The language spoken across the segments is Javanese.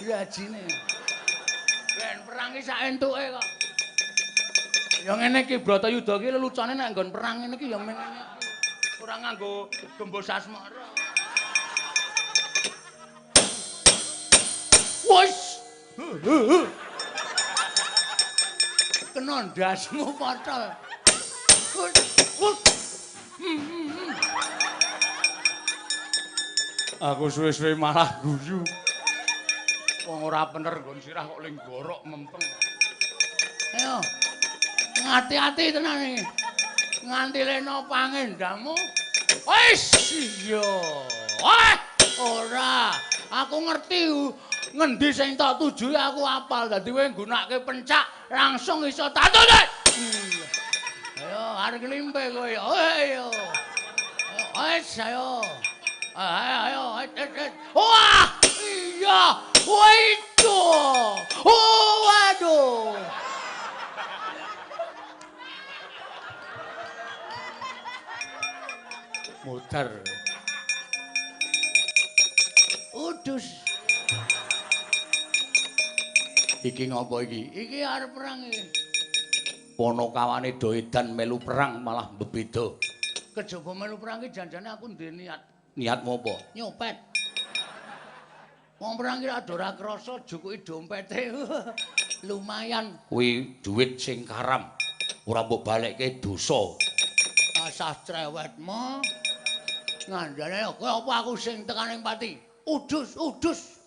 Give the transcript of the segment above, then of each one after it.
Grajine. Ben perang iki sak entuke kok. Ya ngene iki Bratayuda iki lelucone nek nggon perang ngene iki ya meng ngene iki. Ora nganggo gembos asmara. Wes. Kena ndasmu potol. Aku suwe-suwe malah guyu. Wong ora bener nggon sirah kok ling gorok mempeng. Ayo. Ngati-ati tenan iki. Nganti lena pangendamu. Wis iya. Wah, ora. Aku ngerti ngendi sing tak tuju aku apal. Dadi kowe nggunakake pencak langsung iso tatune. Ayo arep nglimpe kowe. Ayo. Wis ayo. Ayo ayo. Wah, iya. Wah itu. Oh, waduh. Muter. Udus. Iki ngopo iki? Iki arep perang iki. Ponokawane do edan melu perang malah mbebeda. Kejaba melu perang iki janjane aku duwe niat. Niatmu apa? Nyopet. Wong perang iki ora krasa jukuki dompete. Lumayan. Kuwi duit sing karam. Ora mbok balekke dosa. Asah crewetmu. Ngandane kowe apa aku sing tekan ing pati? Udus, udus.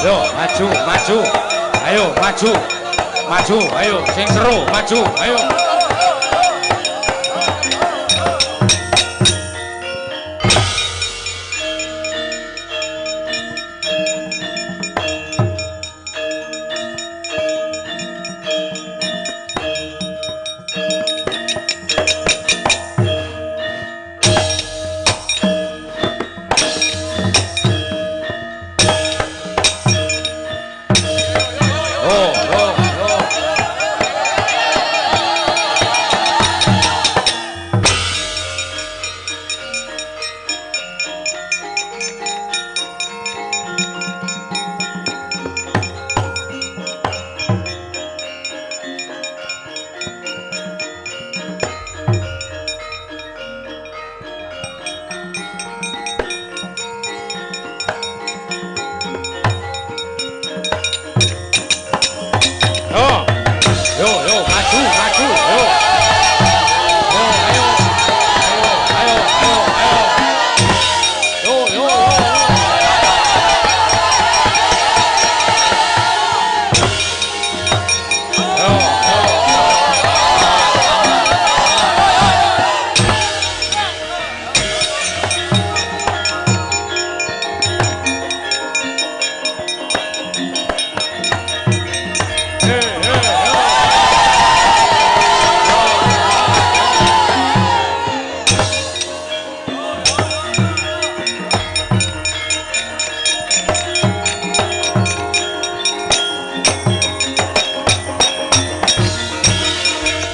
Yo, maju, maju. Ayo, maju. Maju, ayo, sing seru, maju, ayo.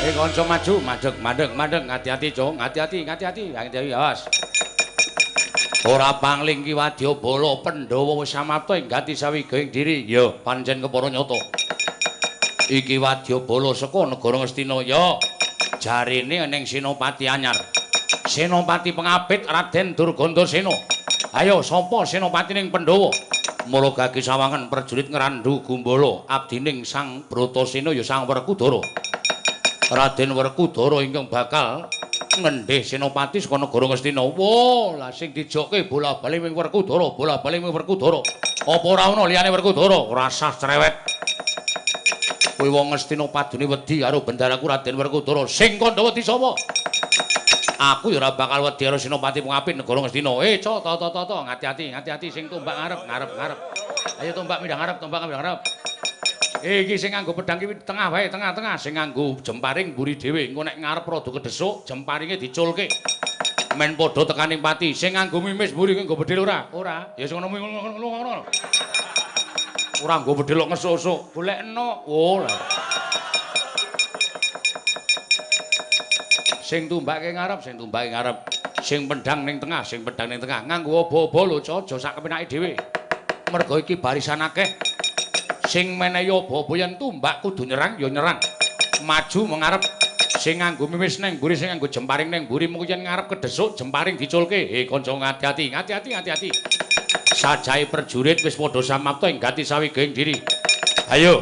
Kanca maju, madeg, madeg, madeg, ngati-ati, Cung, ngati-ati, ngati-ati, ngati-ati, awas. Ora pangling ki wadyabala Pandhawa wis samapta ing gati sawigaing diri. Ya, pancen kepara nyata. Iki wadyabala saka negara Ngastina. Ya, jarene ning Senopati anyar. Senopati pengabit Raden Durgandasena. Ayo, sapa senopati ning Pandhawa? Mula gagi sawangan prajurit ngrandu gumbala abdining Sang Bratasena ya Sang Werkudara. Raden Werkudara ingkang bakal ngendhih senopati saka negara Ngastina. Wah, lah sing dijokke bola-bali ming Werkudara, bola-bali ming Werkudara. Apa ora ana liyane Werkudara? Ora sah cerewet. Kowe wong Ngastina padune wedi karo bendaraku Raden Werkudara. Sing kandha wedi sapa? Aku ya ora bakal wedi karo senopati pengapit negara Ngastina. Eh, co, to, to, to, to, ngati-ati, ngati-ati sing tombak ngarep, ngarep, ngarep. Ayo tombak mindhah ngarep, tombak mindhah ngarep. Iki sing nganggo pedhang iki tengah wae, tengah-tengah. Sing nganggo jemparing mburi dhewe. Engko nek ngarep rada kedesuk, jemparinge diculke. Men padha tekaning pati. Sing nganggo mimis mburi nganggo bedhil ora? Ora. Ya sing ngono ngono ngono. Ora nggo bedhil kok ngesuk-esuk. Golekno. Oh lah. Sing tumbake ngarep, sing tumbake ngarep. Sing pedhang ning tengah, sing pedhang ning tengah. Nganggo obo-obo lho, aja sak kepenake dhewe. Mergo iki barisan akeh. Sing menehi obo-obo yen tumbak kudu nyerang ya nyerang. Maju mengarep. Sing nganggo mimis nang mburi, sing nganggo jemparing nang mburi, mung yen ngarep kedesuk jemparing diculke. Eh kanca ngati-ati, ngati-ati, ngati-ati. Sajahe prajurit wis padha samapta ing gati sawigaing diri. Ayo,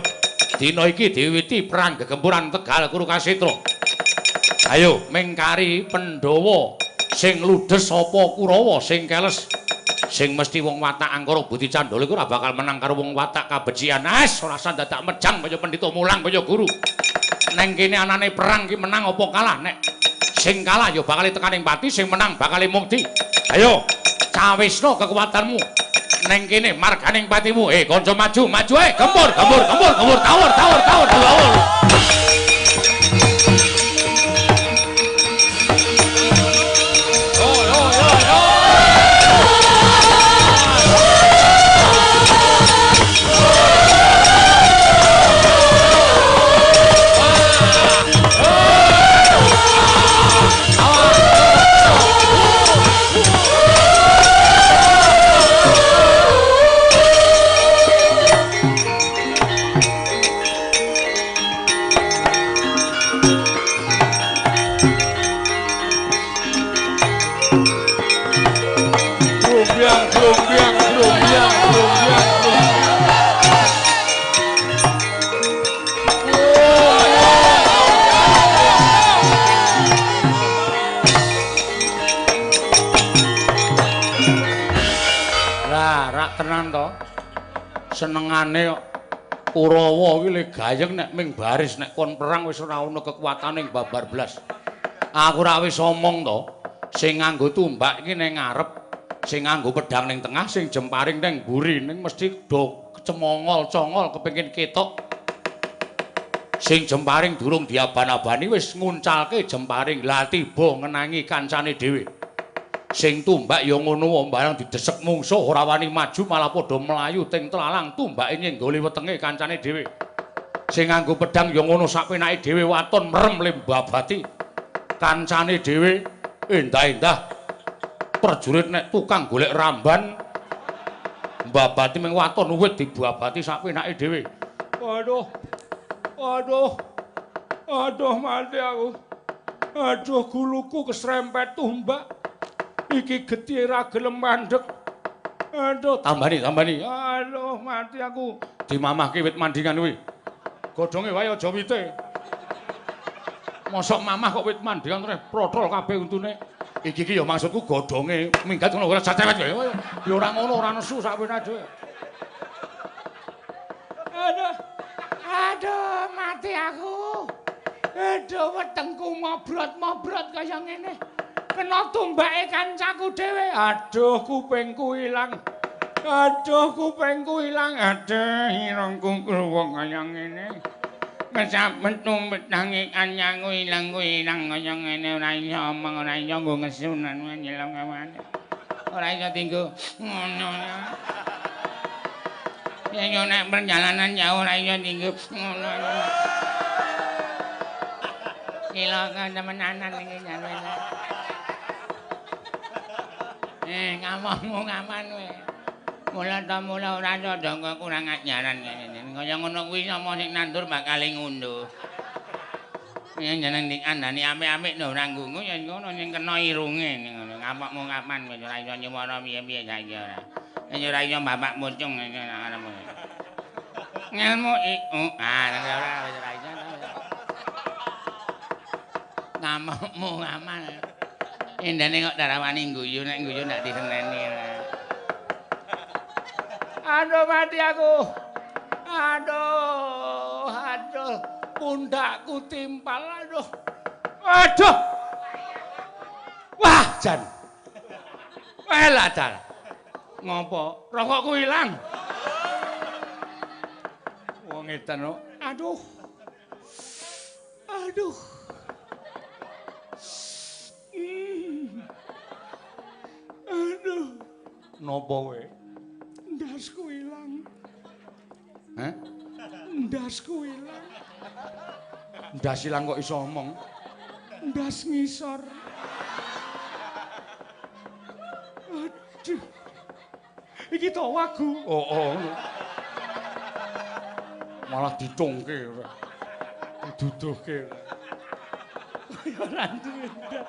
dina iki diwiwiti perang gegempuran Tegal Kurukasetra. Ayo mengkari Pandhawa sing ludes apa Kurawa sing keles. Sing mesti wong watak angkara budi candala iku ora bakal menang karo wong watak kabecikan. As ora usah dadak mejang kaya pendhita mulang kaya guru. Neng kene anane perang ki menang apa kalah, nek sing kalah ya bakal tekaning pati, sing menang bakal mukti. Ayo cawisno kekuatanmu neng kene marganing patimu. Eh kanca maju, maju eh gempur, gempur, gempur, gempur, tawur, tawur, tawur, tawur. Senengane kok Kurawa iki le gayeng nek ming baris, nek kon perang wis ora ana kekuatane ing babar blas. Aku ora wis omong to, sing nganggo tumbak iki ning ngarep, sing nganggo pedhang ning tengah, sing jemparing ning mburi, ning mesti do cemongol congol kepengin ketok. Sing jemparing durung diaban-abani wis nguncalke jemparing, lah tiba ngenangi kancane dhewe. Sing tumbak ya ngono, barang didesek mungsuh ora wani maju malah padha mlayu ting telalang, tumbake nyenggoli wetenge kancane dhewe. Sing nganggo pedhang ya ngono sak penake dhewe, waton merem le mbabati kancane dhewe. Endah-endah prajurit nek tukang golek ramban mbabati ming waton wit dibabati sak penake dhewe. Waduh. Waduh. Aduh mati aku. Aduh guluku keserempet tumbak. Iki getih ra gelem mandek. Aduh, tambani, tambani. Aduh, mati aku. Dimamahke wit mandingan kuwi. Godhonge wae aja wite. Mosok mamah kok wit mandingan terus protol kabeh untune. Iki iki ya maksudku godhonge minggat ngono ora cewek ya. Ya ora ngono, ora nesu sak penake dhewe. Aduh. Aduh, mati aku. Aduh, wetengku mobrot-mobrot kaya ngene. Kena tumbake kancaku dhewe. Aduh, kupingku ilang. Aduh, kupingku ilang. Aduh, irungku kluwung kaya ngene. Mesapet tumbake kancaku ilang, ku ilang kaya ngene, ora iso omong, ora iso nggo ngesunan nyelong kawane. Ora iso dinggo ngono. Yen nek perjalanan jauh ora iso dinggo ngono. Cilaka temenanan iki jan. Ngamukmu ngaman kowe. Mula ta mula ora cocok kurang ajaran ngene. Kaya ngono kuwi sapa sing nandur bakal ngunduh. Yen jeneng dikandani apik-apik lho ora nggungu ya ngono sing kena irunge ngono. Ngamukmu kapan kowe ora iso nyuwara piye-piye saiki ora. Yen ora iso bapak pocung ngene arepmu. Ngelmu iku ah ora ora iso. Ngamukmu ngaman. Endane kok darawani guyu nek guyu ndak diseneni. Aduh mati aku. Aduh, aduh, pundakku timpal aduh. Aduh. Wah, jan. Welah jan. Ngopo? Rokokku ilang. Wong edan kok. Aduh. Aduh. Aduh. Napa kowe? Ndasku ilang. Hah? Ndasku ilang. Ndas ilang kok iso omong? Ndas ngisor. Aduh. Iki to wagu. Oh, oh. Malah ditungke ora. Diduduhke. Ya ora duwe ndas.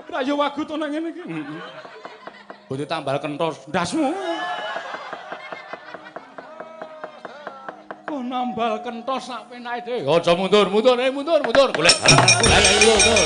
Ra yo wagu to nang ngene iki. Heeh. Bote tambal kentos ndasmu. Kok nambal kentos sak penake dhewe. Aja mundur, mundur, mundur, mundur. Golek golek mundur.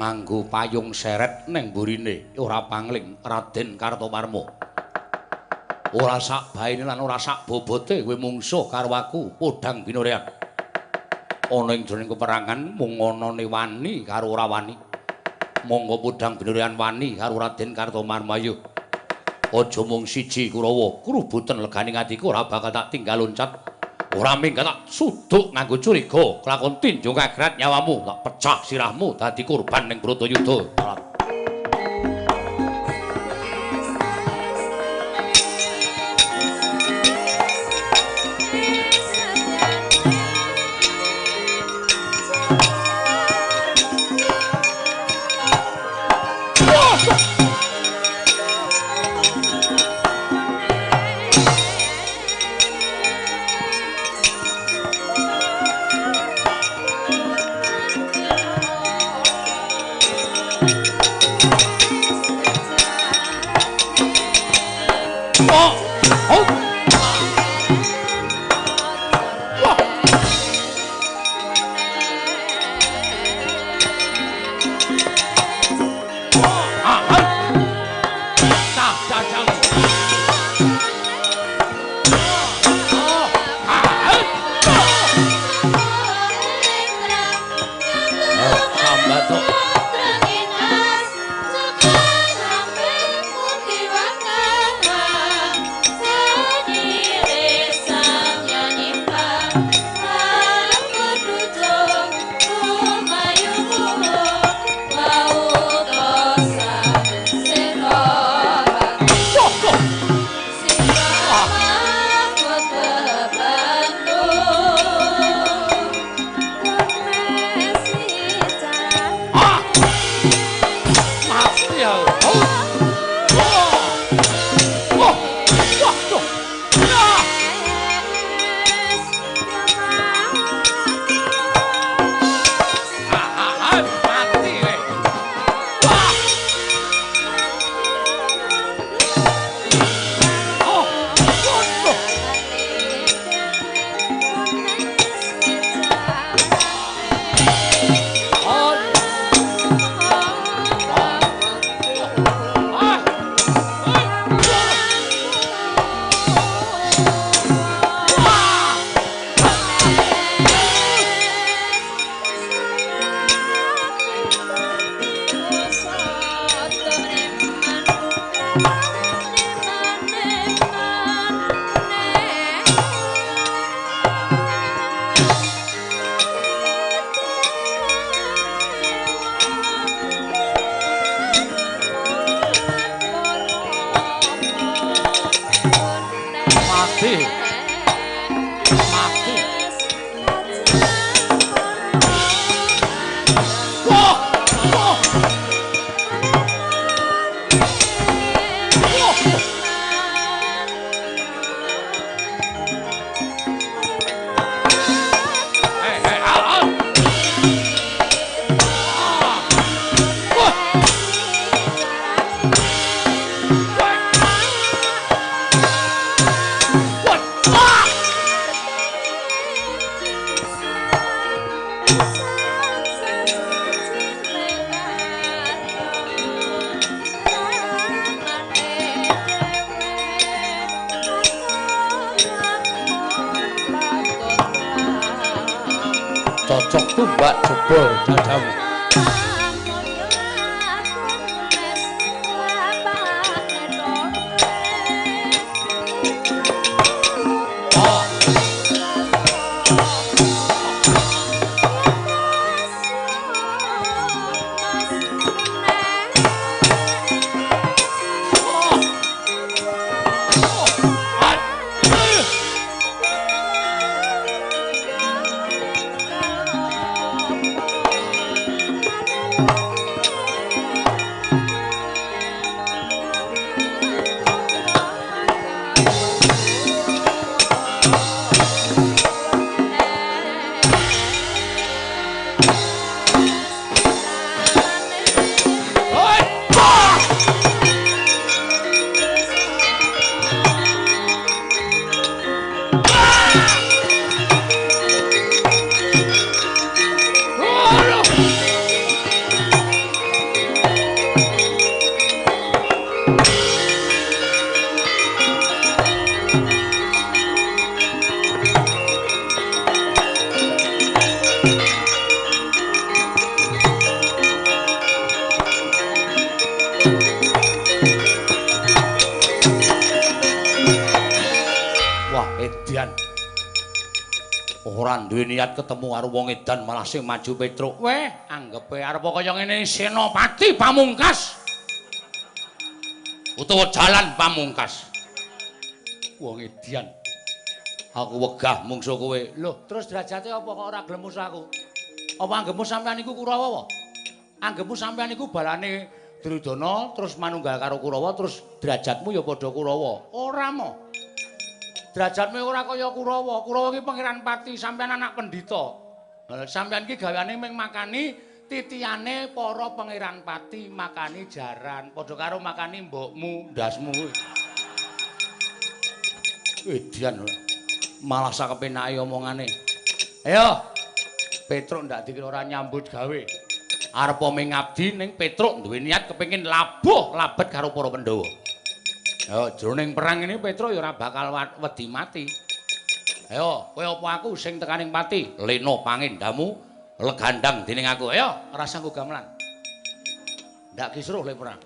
Nganggo payung seret neng burine ora pangling Raden Kartomarma. Ora sak baene lan ora sak bobote kowe mungsuh karo aku Podang Binoryan. Ana ing jroning peperangan mung anane wani karo ora wani. Monggo Podang Binoryan wani karo Raden Kartomarma ayo. Aja mung siji Kurawa, krubuten legane atiku ora bakal tak tinggal loncat. Ora minggat tak suduk nganggo curiga kelakon tinjung kagrat nyawamu tak pecah sirahmu dadi kurban ning Bratayuda. Jebol dadamu. Duwe niat ketemu karo wong edan malah sing maju Petruk. Weh, anggepe arep kaya ngene Senopati Pamungkas. Utawa Jalan Pamungkas. Wong edan. Aku wegah mungsuh kowe. Loh, terus derajate apa kok ora gelem musuh aku? Apa anggepmu sampean iku Kurawa apa? Anggepmu sampean iku balane Duryudana terus manunggal karo Kurawa terus derajatmu ya padha Kurawa. Ora mo. Derajatmu ora kaya Kurawa. Kurawa ki pangeran pati, sampean anak pendhita. Sampean ki gaweane mung makani titiyane para pangeran pati, makani jaran, padha karo makani mbokmu, ndasmu kuwi. Edian malah sakepenake omongane. Ayo. Petruk ndak dikira ora nyambut gawe. Arep mengabdi ning Petruk duwe niat kepengin labuh labet karo para Pandhawa. Ayo, jroning perang ini Petruk ya ora bakal wedi mati. Ayo, kowe apa aku sing tekaning pati? Leno pangendamu legandang dening aku. Ayo, rasa nggo gamelan. Ndak kisruh le perang.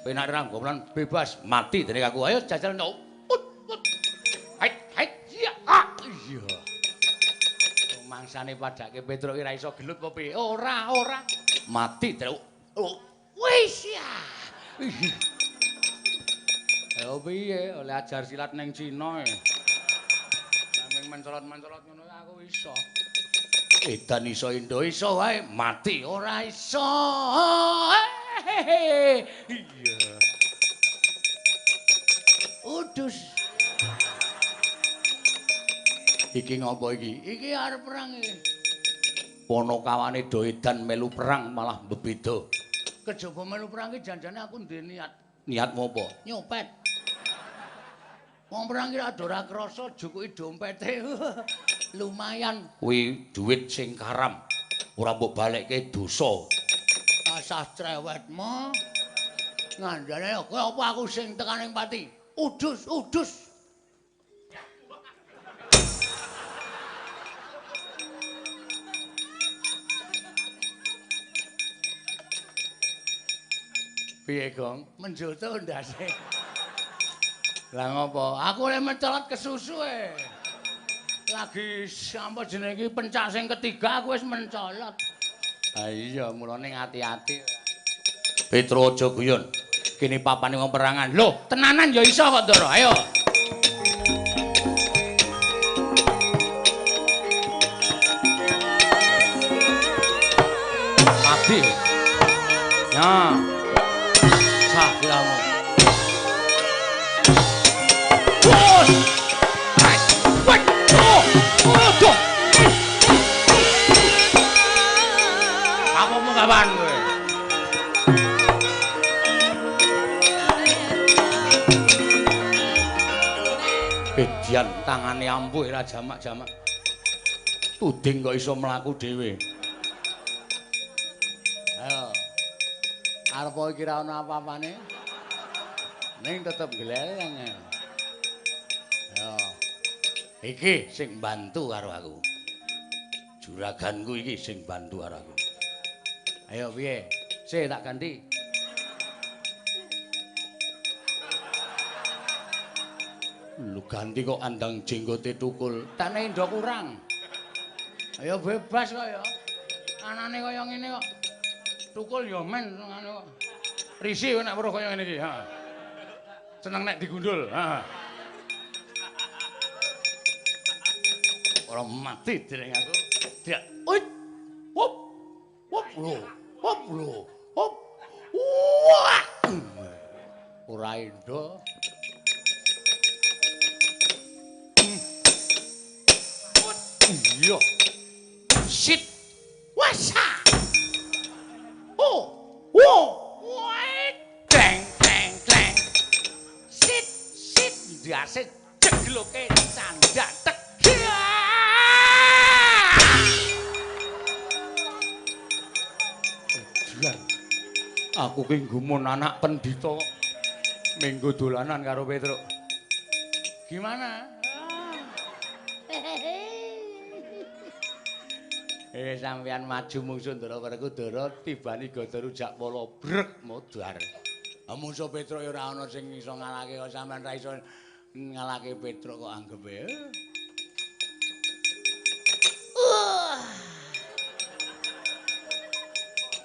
Penak ra gamelan bebas mati dening aku. Ayo jajal no. Ut ut. Hait hait ya. Ah iya. Mangsane padake Petruk ora iso gelut apa piye? Ora, ora. Mati terus. Wis ya. Ayo piye oleh ajar silat ning Cina e. Namung mencolot-mencolot ngono aku iso. Edan iso indo iso wae mati ora iso. Iya. Udus. Iki ngopo iki? Iki arep perang iki. Ponokawane do edan melu perang malah mbebeda. Kejaba melu perang iki janjane aku duwe niat. Niatmu apa? Nyopet. Wong perang ki ora krasa jukuki dompete. Lumayan. Kuwi duit sing karam. Ora mbok balekke dosa. Asah crewetmu. Ngandane kowe apa aku sing tekaning pati? Udus, udus. Piye, Gong? Menjoto ndase. Lah ngopo? Aku oleh mencolot kesusu e. Lagi apa jenenge iki pencak sing ketiga aku wis mencolot. Ha iya, mulane ati-ati. Petro aja guyon. Kene papane wong perangan. Loh, tenanan ya iso kok, Ndara. Ayo. Mati. Ya. Sah kiramu. Bos. Waduh. Aku mau kapan kowe? Edian tangane ampuh ora jamak-jamak. Tuding kok iso mlaku dhewe. Ayo. Arep iki ra ono apa-apane. Ning tetep gleleng. Ayo. Iki sing bantu karo aku. Juraganku iki sing bantu aku. Ayo piye? Sik tak ganti. Lu ganti kok andang jenggote tukul. Tane ndo kurang. Ayo bebas kok ya. Anane kaya ngene kok. Tukul ya men ngono kok. Risi nek weruh kaya ngene iki, heeh. Seneng nek digundul, heeh. Ora mati dereng aku. Dak. Uit. Hop. Hop lho. Hop lho. Hop. Wah. Ora endo. Iya. Sit. Wasa. Oh. Oh. Wah. Deng deng deng. Sit sit ndase jegloke candak tek. Aku ki gumun anak pendhita kok minggu dolanan karo Petruk. Gimana? Sampeyan maju mungsuh Ndara Werkudara tibani Gada Rujak Pala brek modar. Mungsuh Petruk ya ora ana sing iso ngalahke kok sampeyan ra iso ngalahke Petruk kok anggepe.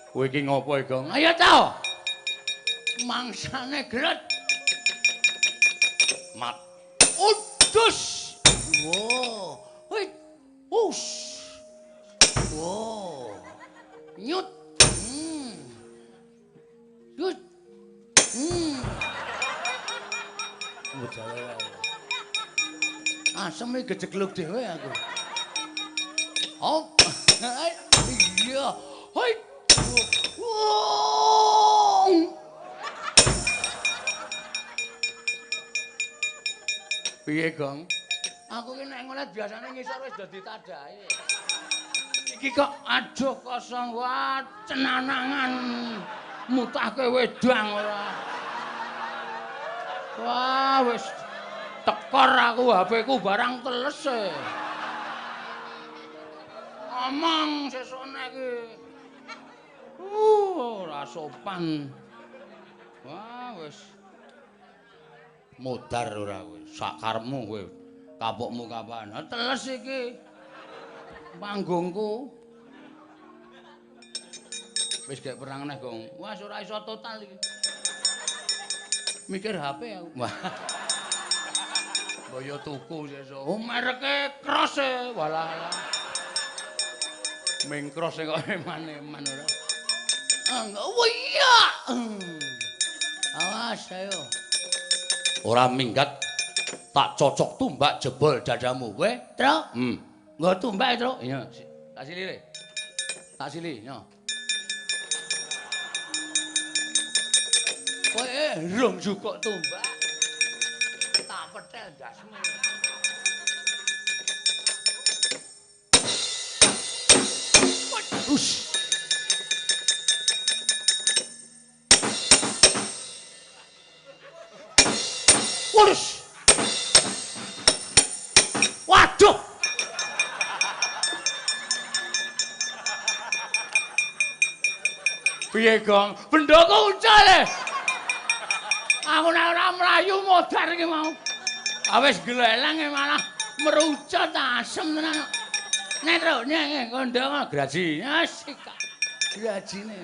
Kowe iki ngopo, Gong? Ayo ta. Mangsane gret. Mat. Udus. Wo. Wih. Us. Wo. Nyut. Nyut. Bojale wae. Asem iki gejegluk dhewe aku. Hop. Iya. Hoi. Piye, Gong? Aku ki nek ngolet biasane ngisor wis dadi tadahe. Iki kok aduh kosong wae cenanangan mutahke wedang ora. Wah, wis tekor aku HP-ku barang teles e. Omong sesone iki. Ora sopan. Wah, wis modar ora kowe. Sakarmu kowe. Kapokmu kapan? Teles iki. Panggungku. Wis gek perang neh, Gong. Wah, ora iso total iki. Mikir HP aku. Wah. Mbok yo tuku sesuk. Oh, mereke Cross e. Walah. Ming Cross kok eman-eman ora. Oh iya. Awas ayo. Ora minggat tak cocok tumbak jebol dadamu kowe, Truk. Nggo tumbak, Truk. Iya, tak sili le. Tak sili, yo. Kowe rong jukuk tumbak. Tak petel ndasmu. Us. Waduh. Waduh. Piye, Gong? Bendoko uncal e. Aku nek ora mlayu modar iki mau. Wis gleleng malah merucut asem tenan. Nek Truk, nek kondo graji. Asik. Grajine.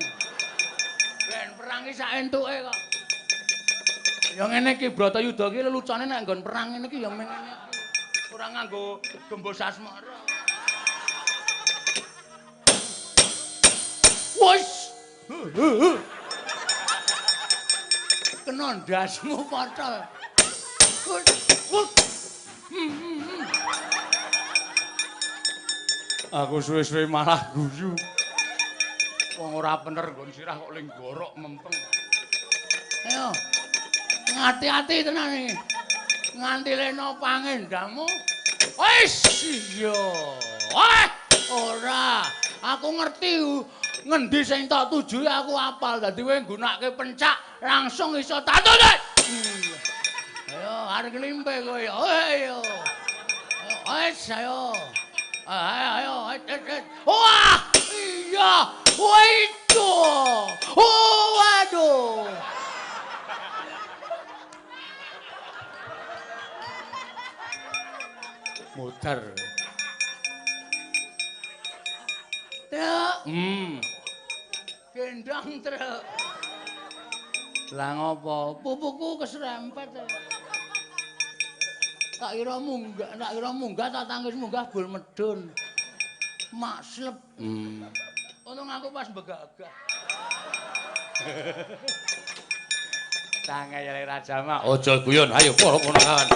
Ben perang iki sak entuke kok. Ya ngene iki Bratayuda iki lelucone nek nggon perang ngene iki ya meng ngene iki. Ora nganggo gembos asmara. Wes. Kena ndasmu potol. Aku suwe-suwe malah guyu. Wong ora bener nggon sirah kok ling gorok mempeng. Ayo. Ngati-ati tenan iki. Nganti leno pangendamu. Wis iya. Wah, ora. Aku ngerti ngendi sing tak tuju aku apal. Dadi kowe nggunakake pencak langsung iso tatut. Ayo arep nglimpe kowe. Ayo. Wis ayo. Ayo, ayo. Wah, iya. Wah itu. Oh, waduh. Muter. Truk. Gendong truk. Lah ngopo? Pupuku keserempet. Tak kira munggah, tak tangis munggah bul medun. Makslep. Untung aku pas begagah. Tangayale Raja Mak. Aja guyon, ayo para punakawan.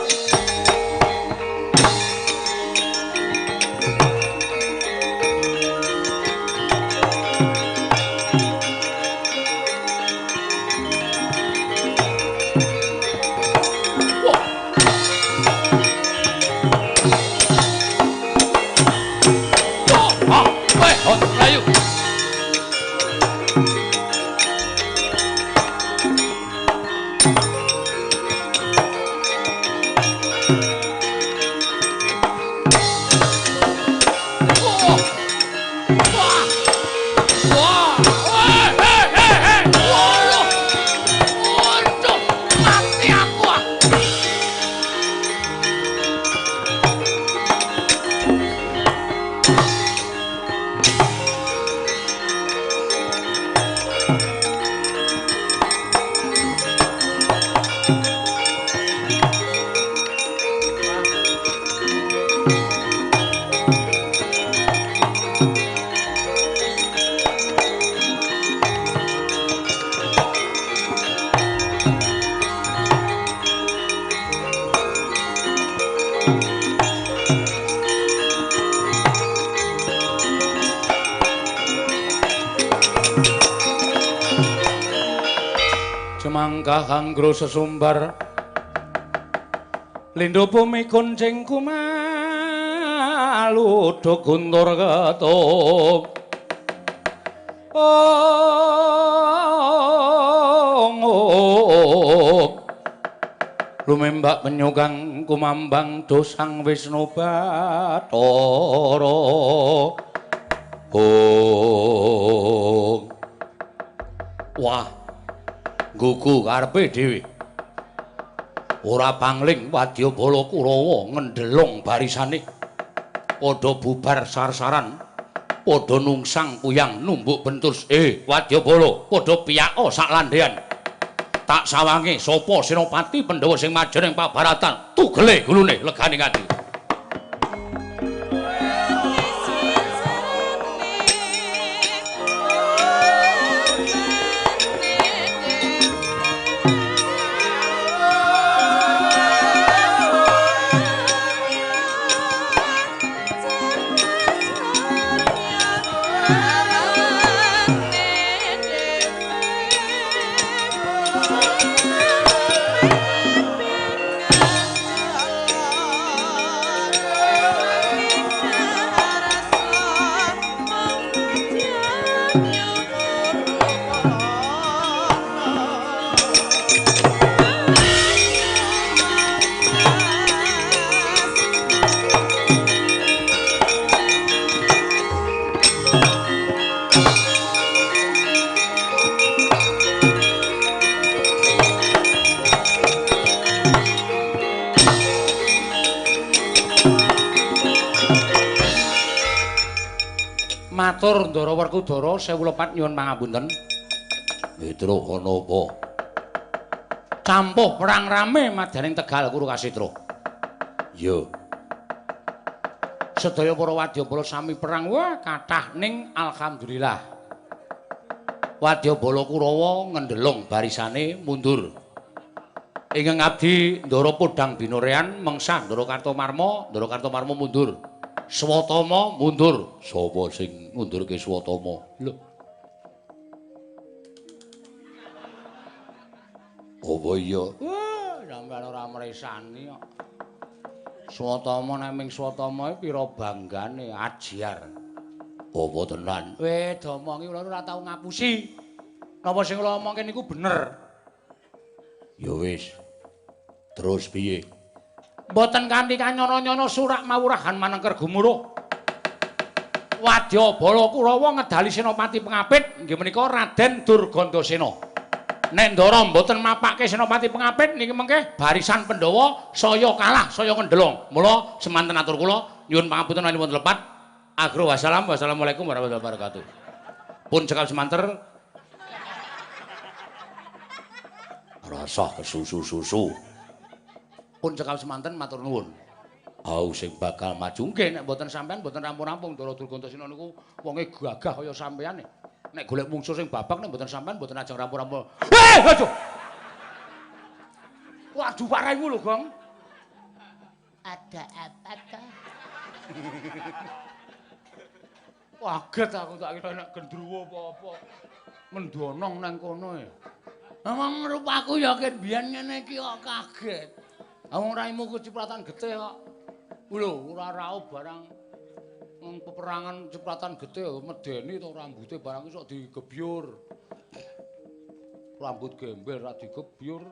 Hanggro sesumbar lindho bumi kuncing kumalu do guntur ketuk ong lumembak penyukang kumambang do Sang Wisnu Bathara. Ong. Wah, gugu karepe dhewe. Ora pangling wadyabala Kurawa ngendelong barisane. Padha bubar sar-saran, padha nungsang puyang numbuk bentur. Wadyabala, padha piyaka sak landhean. Tak sawange sapa senopati Pandhawa sing majen ing pabaratan, tugele gulune legane ati. Matur Ndara Werkudara sewu lepat nyuwun pangapunten. Mitra ana apa? Campuh perang rame madyaning Tegal Kuru Kasitra. Iya. Sedaya para wadyabala sami perang wah kathah ning alhamdulillah. Wadyabala Kurawa ngendelong barisane mundur. Ingkang abdi Ndara Podhang Binorean mengsah Ndara Kartomarma, Ndara Kartomarma mundur. Swatama mundur. Sapa sing ngundurke Swatama? Lho. Apa iya? Wah, sampeyan ora mresani kok. Swatama nek ming Swatama iki pira banggane ajiar. Apa tenan? Weh, domongi kula ora tau ngapusi. Napa sing kula omongke niku bener? Ya wis. Terus piye? Mboten kanthi kanyono-nyono surak mawurahan manengker gumuruh. Wadyabala Kurawa ngedali Senopati Pengapit inggih menika Raden Durgandasena. Nek Ndara mboten mapake Senopati Pengapit niki mengke barisan Pandhawa saya kalah, saya kendhelong. Mula semanten atur kula nyuwun pangapunten menawi lepat. Agro wassalam, wassalamualaikum warahmatullahi wabarakatuh. Pun cekap semanter. Rasah kesusu-susu. Pun cekap semanten matur nuwun. Au sing bakal maju nggih nek mboten sampean mboten rampung-rampung Ndara Durgandasena niku wonge gagah kaya sampean. Nek golek mungsuh sing babak nek mboten sampean mboten ajeng rampung-rampung. Heh, aduh. Waduh paraimu lho, Gong. Ada apa ta? Kaget aku tak kira nek gendruwo apa-apa. Mendonong nang kono e. Wong rupaku ya ket biyen ngene iki kok kaget. Wong raimu kecipratan getih kok. Lho, ora raup barang nang peperangan cipratan getih medeni to rambute barang iso digebyur. Rambut gembel ra digebyur,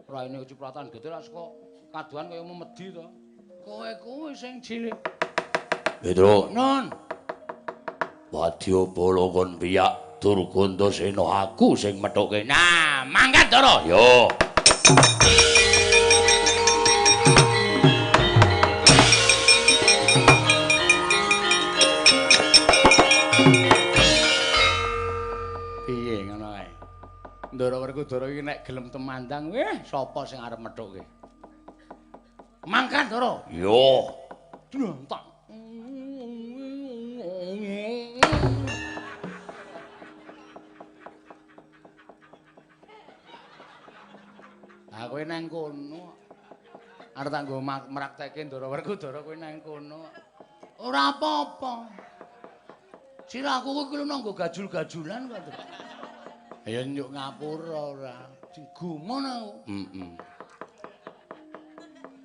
raine cipratan getih ra saka kaduhan kaya memedi to. Kowe kuwi sing cilik. Petro, Non. Wadyabala kon piyak Durgandasena aku sing methuke. Nah, mangkat Ndara. Yo. Piye ngono kae? Ndara Werkudara iki nek gelem temandang, sapa sing arep methuke? Mangkat Ndara. Yo. Dlentak. Ah kowe nang kono. Arep tak nggo mrakteke Ndara Werkudara kowe nang kono. Ora apa-apa. Sirahku kuwi lho nggo gajul-gajulan kok. Ya nyuk ngapura ora. Sing gumun aku. Heeh.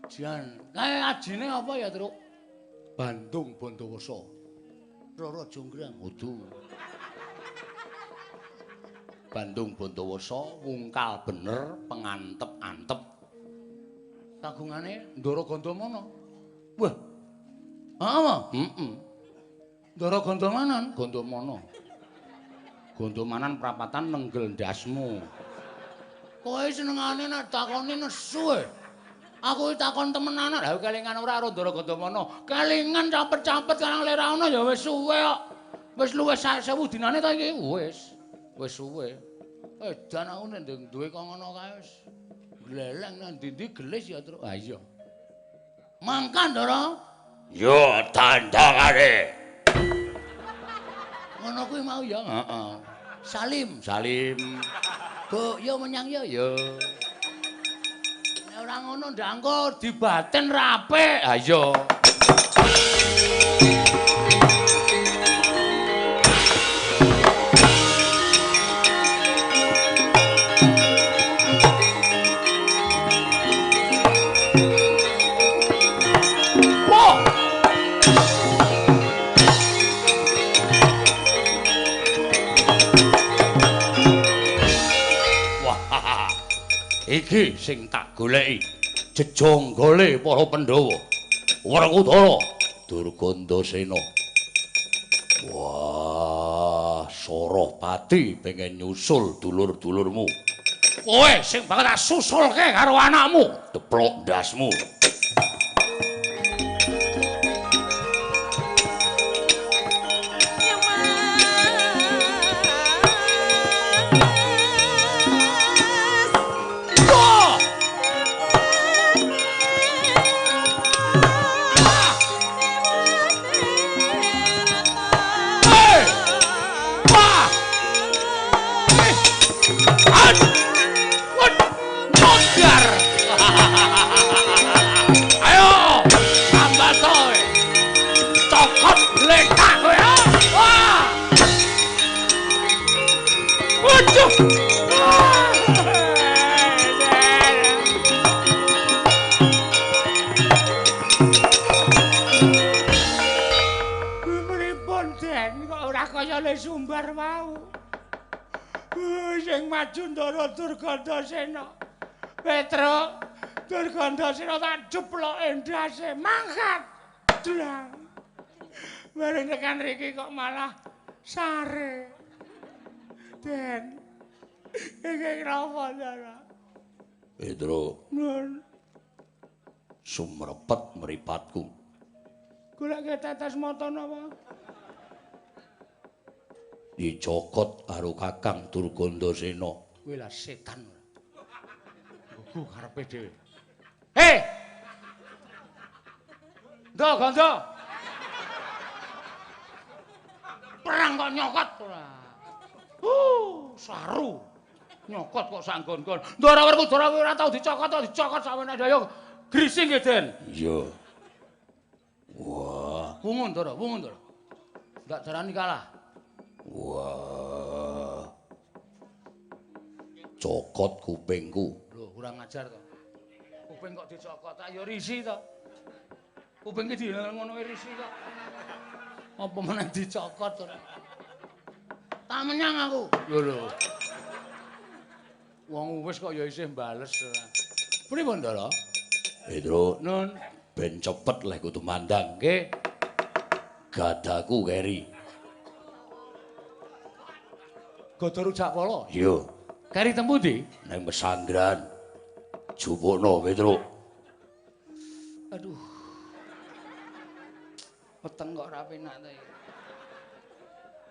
Jan, kae ajine apa ya, Truk? Bandung Bondowoso. Roro Jonggrang. Kudu. Bandung Bondowoso wungkal bener pengantep-antep. Kagungane Ndara Gandamana. Wah. Apa? Heeh. Ndara Gandamanan, Gandamana. Gondomanan prapatan nenggel ndasmu. Kowe senengane nek takoni nesu e. Aku takon temenanan. Lah kelingan ora karo Ndara Gandamana. Kelingan capet-capet karang lera ana ya wis suwe kok. Wis luwih 1000 dinane ta iki? Wis. Wis suwe. Edan aku nek duwe kok ngono kae wis gleleng nang ndi-ndi gelis ya, Truk. Ha iya. Mangkan, Ndara. Yo tandangane. Ngono kuwi mau ya. Heeh. Salim. Salim. Bu, yo menyang yo yo. Nek ora ngono ndak engko dibaten ra apik. Ha iya. Iki sing tak goleki jejonggole para Pandhawa Werkudara Durgandasena. Wah, Surapati pengen nyusul dulur-dulurmu. Kowe sing bakal tak susulke karo anakmu, deplok ndasmu. Sumbar wau. Sing maju Ndara Durgandasena. Petro Durgandasena tak jeploke ndase mangkat. Dlang. Bareng tekan riki kok malah sare. Den. Iki kenapa, Ndara? Petro. Nun. Sumrepet mripatku. Goleke tetes mata napa? Dicokot karo Kakang Durgandasena. Kuwi lah setan ora. Gugu karepe dhewe. Hei! Ndo, Gondo. Perang kok nyokot ora. Saru. Nyokot kok sak nggon-nggon. Ndara Werkudara kuwi ora tau dicokot, tau dicokot sawene ayo. Grisi nggih, Den. Iya. Wah. Wungun, Ndara, wungun, Ndara. Ndak darani kalah. Wah. Cokot kupingku. Lho, kurang ajar to. Kuping kok dicokot, tak ya risi to. Kuping ki ngono risi kok. Apa meneh dicokot ora? Tak menyang aku. Lho lho. Wong wis kok ya isih bales ora. Pripun, Ndara? Petro, Nun, ben cepet leh kudu mandang. Nggih. Gadaku keri. Gada rujak pala? Iya. Keri teng pundi? Nang pesanggrahan. Jupukno, Petro. Aduh. Weteng kok ora penak ta iki.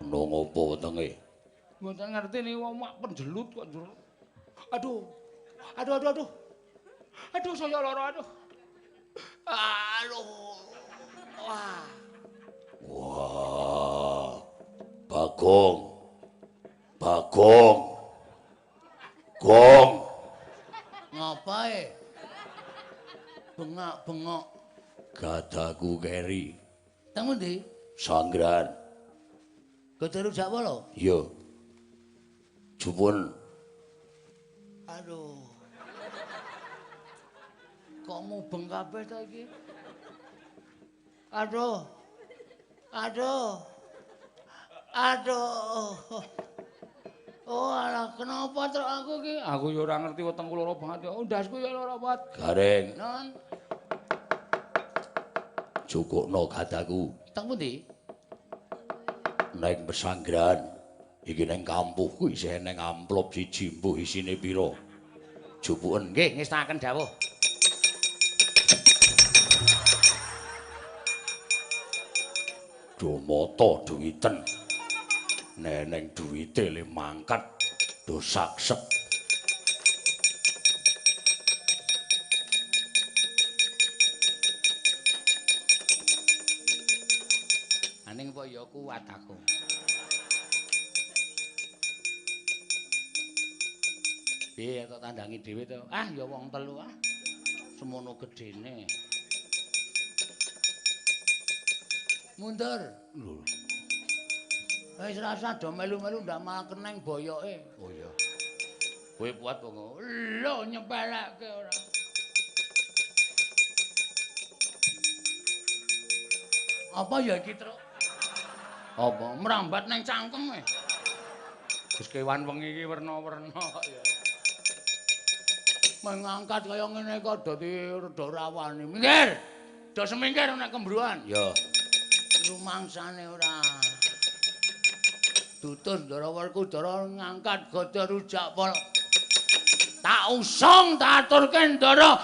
Ono ngopo wetenge? Mboten ngerti niki wong mak penjelut kok njur. Aduh. Aduh aduh aduh. Aduh saya lara aduh. Aduh. Wah. Wah. Bagong. Bagong. Gong. Ngapae? Bengak-bengok. Gadaku keri. Teng pundi? Sanggrahan. Gada rujak pala? Iya. Jupun. Aduh. Kok mubeng kabeh ta iki? Aduh. Aduh. Aduh. Oh, alah kenapa truk aku iki? Aku ya ora ngerti wetengku lara banget. Oh, ndasku ya lara banget. Gareng. Non. Jukukno gadaku. Teng pundi? Neng pesanggrahan. Iki neng kampuhku isih neng amplop siji mbuh isine pira. Jupuken. Nggih, ngestakaken dawuh. Do mata duwiten. Neneng duwite le mangkat do saksek. Aning apa ya kuat aku. Piye kok tandangi dhewe to? Ah ya wong telu ah. Semono gedene. Mundur. Lho. Wis rasa do melu-melu ndak malah keneng boyoke. Oh iya. Kowe kuat apa ngono? Lho nyepelekke ora. Apa ya iki, Truk? Apa merambat nang cangkem e? Wis kewan wengi iki werna-werna kok ya. Mengangkat kaya ngene kok dadi rada rawani. Minggir. Do semingkir nek kembruan. Ya. Rumangsane ora. Dutur Ndara Werkudara ngangkat gada rujak pala. Tak usung tak aturke Ndara.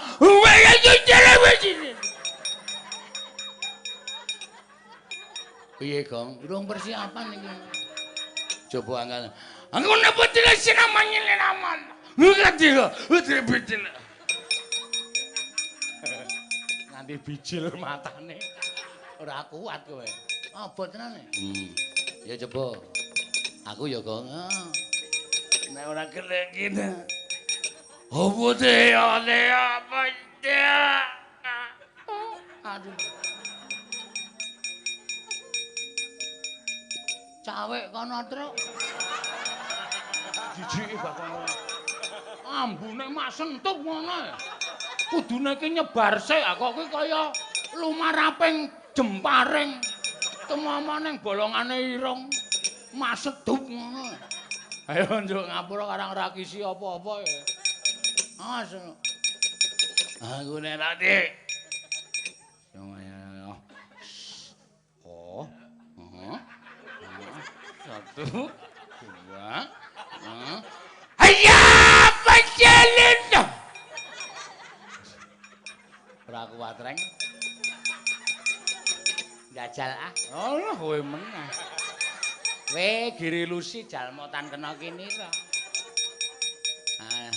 Piye, Gong? Urung persiapan iki. Coba angkat. Aku napa sinamanye naman. Ngerti kok. Bijil. Nganti bijil matane. Ora kuat kowe. Abot tenan. Ya coba. Aku ya, Gong. Nek ora kene kene. Opo te apa ya? Aduh. Cawek kono, Truk. Jijike bakal. Ambune mak sentup ngono. Kudune iki nyebar sik, kok kuwi kaya lumaraping jemparing. Temama ning bolongane irung. Masedup ngono. Ayo njuk ngapura karang ora kisi apa-apa ya. Awas. Aku nek ati. Oh. 1 2. Hayya pacelin. Ora kuat reng. Jajal ah. Oh, kowe meneh. Kowe Giri Lusi jalma tan kena kinira. Ah.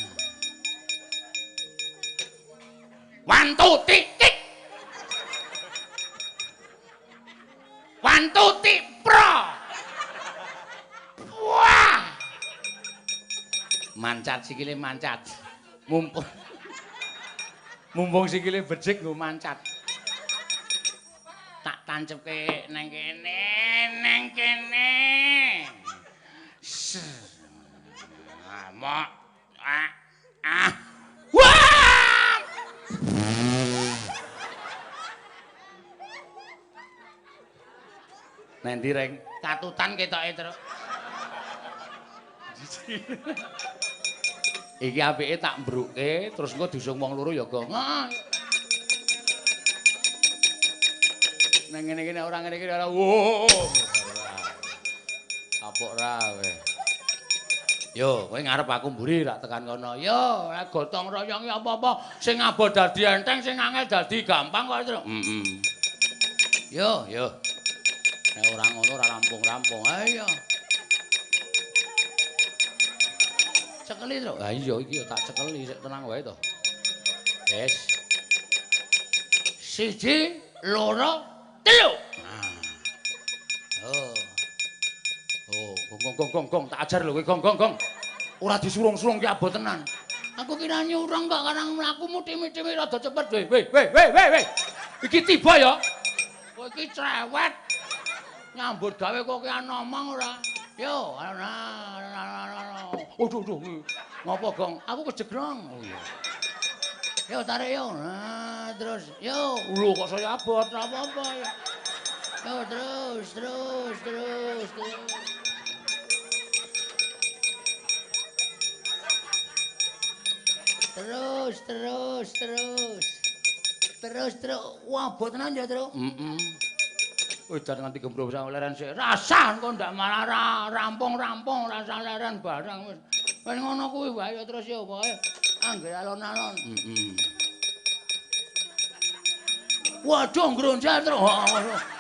Wantu titik. Wantu tipro. Wah. Mancat sikile mancat. Mumpung mumpung sikile becik nggo mancat. Tak tancepke nang kene, nang kene. Amok. Ah. Ah. Wah! Nanti reng katutan ketoke terus. Iki apike tak mbruke terus engko diusung wong loro ya, Gong. Nang ngene iki nek ora ngene iki ora. Wo. Kapok ra kowe. Yo, kowe ngarep aku mburi rak tekan kono. Yo, gotong royong ya apa-apa sing abot dadi enteng, sing angel dadi gampang kok terus. Heeh. Yo, yo. Nek ora ngono ora rampung-rampung. Ayo. Cekeli to. Ha iya iki tak cekeli sik tenang wae to. Wis. 1 2 3. Oh. Oh, gong gong gong gong tak ajar lho kowe gong gong gong. Ora disurung-surung ki abot tenan. Aku kira nyurung kok karang mlaku mutimi-timi rada cepet. Weh weh weh weh weh weh. Iki tiba ya. Kowe iki cerewet. Nyambut gawe kok ki ngomong ora. Yo, ana. Aduh, aduh. Ngopo, Gong? Aku kejegrong. Oh iya. Yo tarik yo. Nah, terus. Yo, lho kok saya abot, ora apa-apa ya. Yo terus, terus, terus, terus. Terus, terus, terus. Terus, terus. Wah, abot tenan ya, Tru. Heeh. Wis jan nganti gembro sak leren sik. Rasah engko ndak malah rampung-rampung rasah leren barang wis. Wis ngono kuwi wae ya terus ya pokoke anggere alon-alon. Heeh. Waduh ngronjal terus.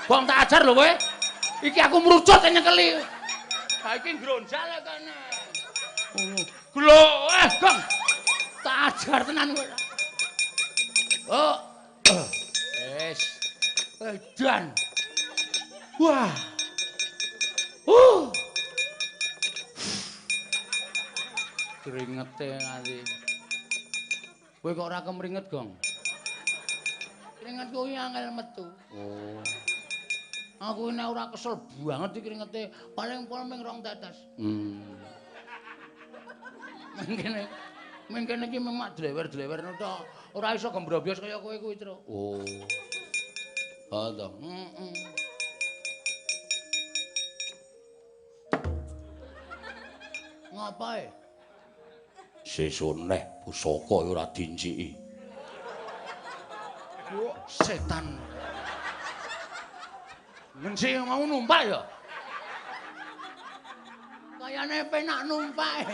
Gong tak ajar lho kowe. Iki aku mrucut nyekeli. Ha iki ngronjal kene. Glo, Gong. Tak ajar tenan kowe. Oh. Wis. Edan. Wah. Kringete nganti. Kowe kok ora kemringet, Gong? Kringet kuwi angel metu. Oh. Aku nek ora kesel banget iki kringete, paling pol ming 2 tetes. Mengkene. Mengkene iki memang dlewer-dlewer tok. Ora iso gembrobyos kaya kowe kuwi, Tru. Oh. Ha to. Heeh. Ngapae? Sesuk neh pusaka ora dinciki. Kok setan. Ngencik mau numpak ya? Kayane penak numpak.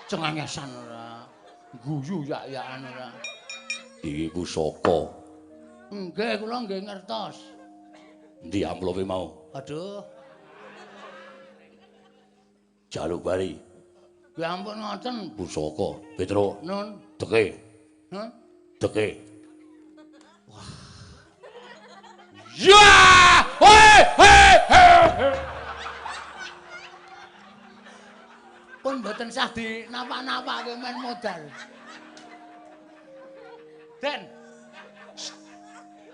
Cengengesan ora. Guyu yak-yakan ora. Iki pusaka. Nggih, kula nggih ngertos. Endi amplope mau? Aduh. Jaluk bali. Ya ampun ngoten. Pusaka, Petro. Nun. Deke. Hah? Deke. Wah. Ya! Hei, hei, hei. Pun mboten sah dinapak-napake men modal. Den.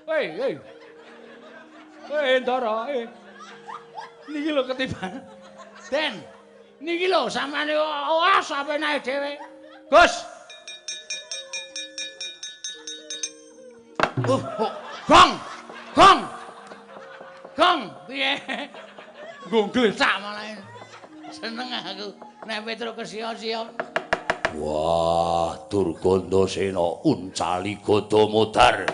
Hei, hei. Hei, Ndara, hei. Niki lho ketiban. Den. Niki lho sampeyan awas sampeyan dhewe. Gus. Oh, gong. Gong. Gong, piye? Nggo glesak malah. Seneng aku nek Petro kesia-sia. Wah, Durgandasena uncali gada modar.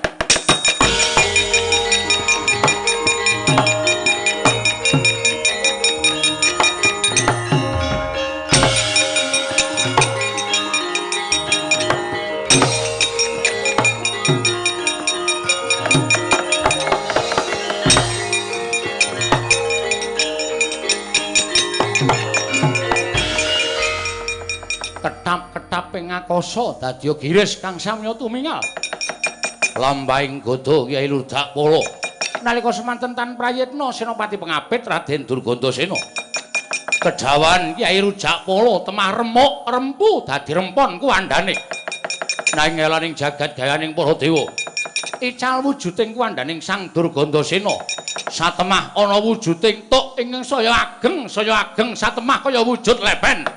Ketap-ketap ing akasa dadi giris kang samya tumingal. Lambahing gada Kyai Lurdak Pala. Nalika semanten tan prayitna Senopati Pengapit Raden Durgandasena. Kejawan Kyai Rujak Pala temah remuk rempu dadi rempon kuwandane. Nanging elaning jagat gayaning para dewa. Ical wujuding kuwandaning Sang Durgandasena. Satemah ana wujuding tuk ingkang saya ageng satemah kaya wujud lepen.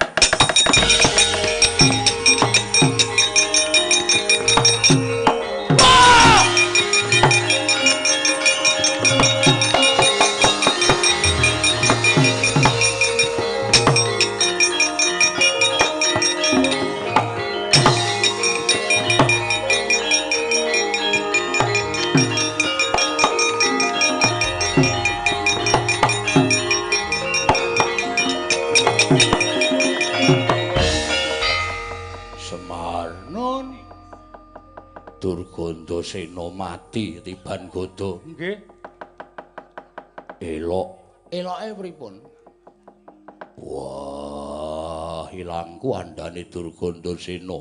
Durgandasena mati tiban gada. Nggih. Elok. Eloke pripun? Wah, ilang kuandane Durgandasena.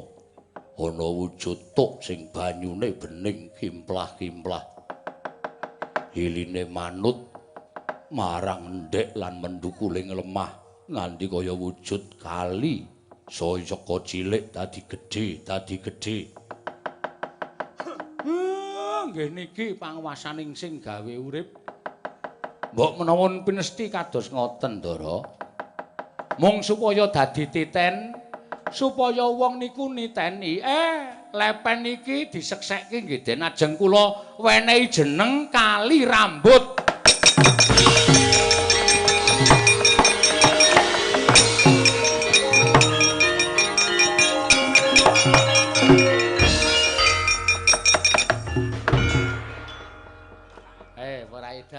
Ana wujud tuk sing banyune bening kimplah-kimplah. Iline manut marang endhek lan mendukuling lemah nganti kaya wujud kali. Saya saka cilik dadi gedhe, dadi gedhe. Nggih niki panguwasaning sing gawe urip. Mbok menawa pinesti kados ngoten, Ndara. Mung supaya dadi titen, supaya wong niku niteni, lepen iki diseksekke nggih Den ajeng kula wenehi jeneng Kali Rambut.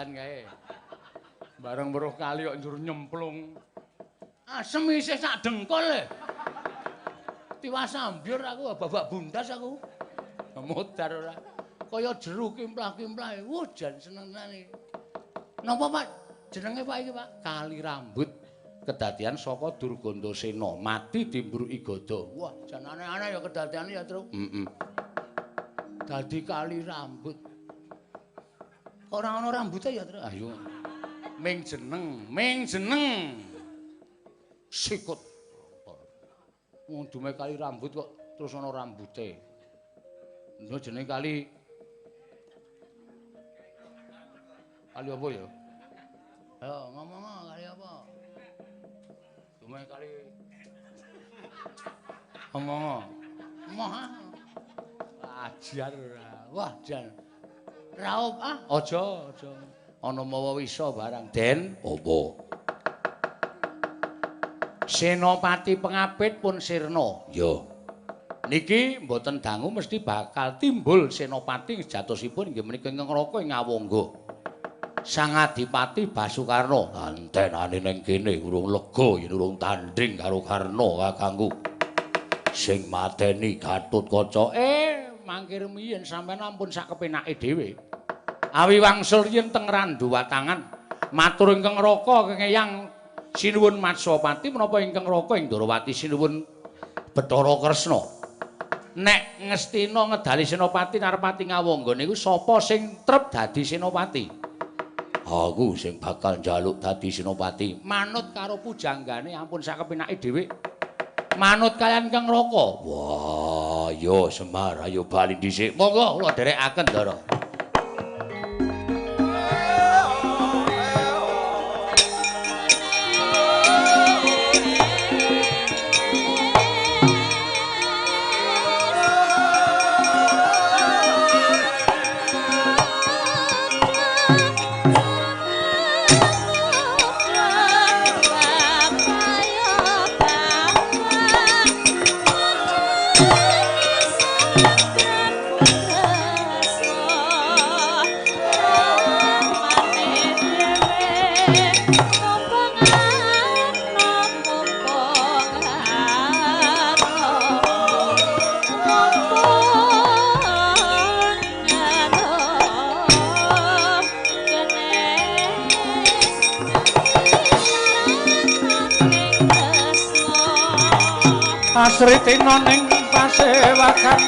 Kae. Bareng weruh kali kok njur nyemplung. Asem isih sak dengkul e. Tiwas ambyur aku babak bundas aku. Modar ora. Kaya jeru kimplah-kimplah. Wuh jan seneng tenan iki. Napa Pak? Jenenge Pak iki Pak? Kali Rambut. Kedadian saka Durgandasena mati dimbruki gada. Wah, jan aneh-aneh ya kedadiane ya, Truk. Heeh. Dadi Kali Rambut. Ora ana rambute ya, Truk. Ayo. Ming jeneng, ming jeneng. Sikut. Wong dume kali rambut kok terus ana rambute. Lho jenenge kali. Kali apa ya? Ayo ngomong kali apa? Dume kali. Ngomong. Moh. Ajar ora. Wah, jan. Raup ah, aja, aja. Ana mawa wisa barang Den. Apa? Senopati Pengapit pun sirna. Ya. Niki mboten dangu mesti bakal timbul senopati sejatosipun inggih menika ingkang Raka ing Awangga. Sang Adipati Basukarna. Antenane ning kene urung lega yen urung tandhing karo Karna kakangku. Sing mateni Gatotkaca. Mangke rumiyin sampeyan ampun sak kepenake dhewe. Awi wangsul yen teng Randuwatangan matur ingkang Raka kengeyang sinuwun Matsapati menapa ingkang Raka ing Ndorowati sinuwun Bathara Kresna. Nek Ngastina ngedali senopati Narpati Ngawangga niku sapa sing trep dadi senopati? Aku sing bakal njaluk dadi senopati. Manut karo pujanggane ampun sak kepenake dhewe. Manut kalian Kang Raka. Wah, yo Semar, ayo bali dhisik. Monggo kula dherekaken, Ndara. Oh. Asritina ning pasewakan.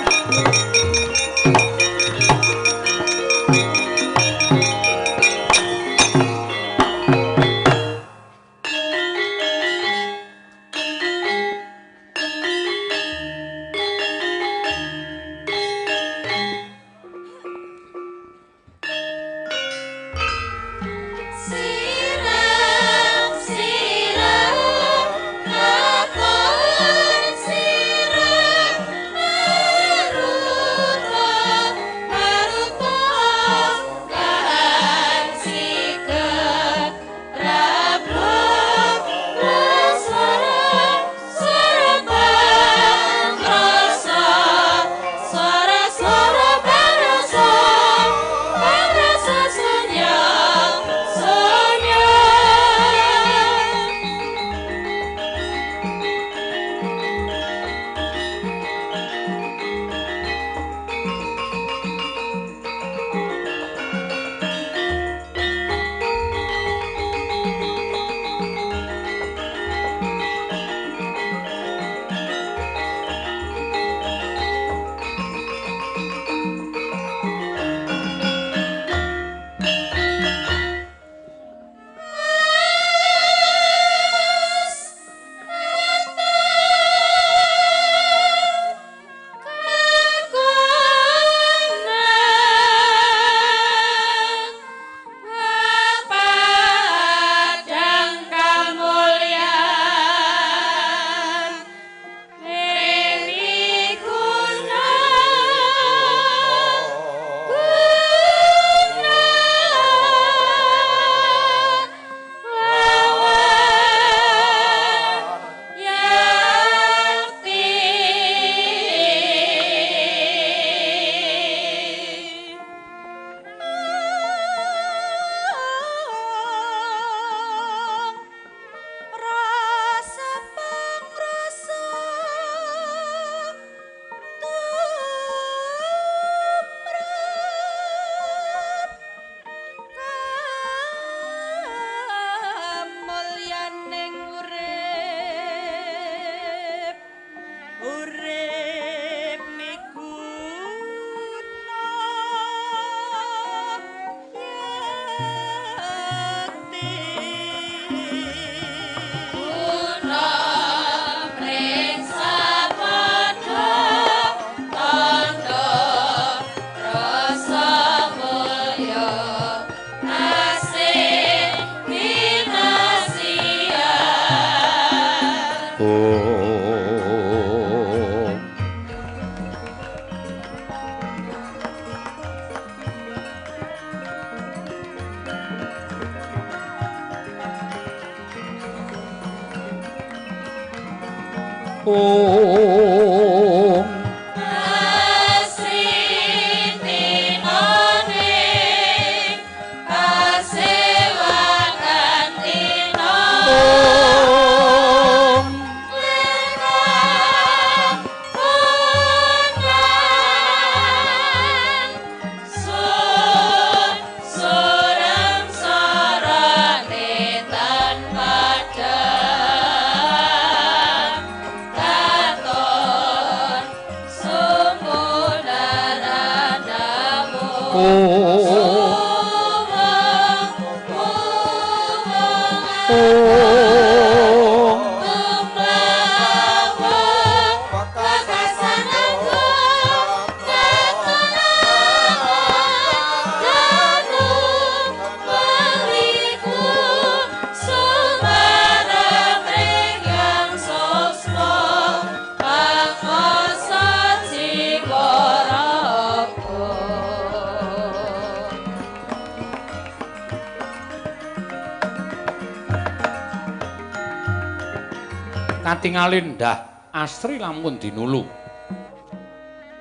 Katingalin dah asri lamun dinulu.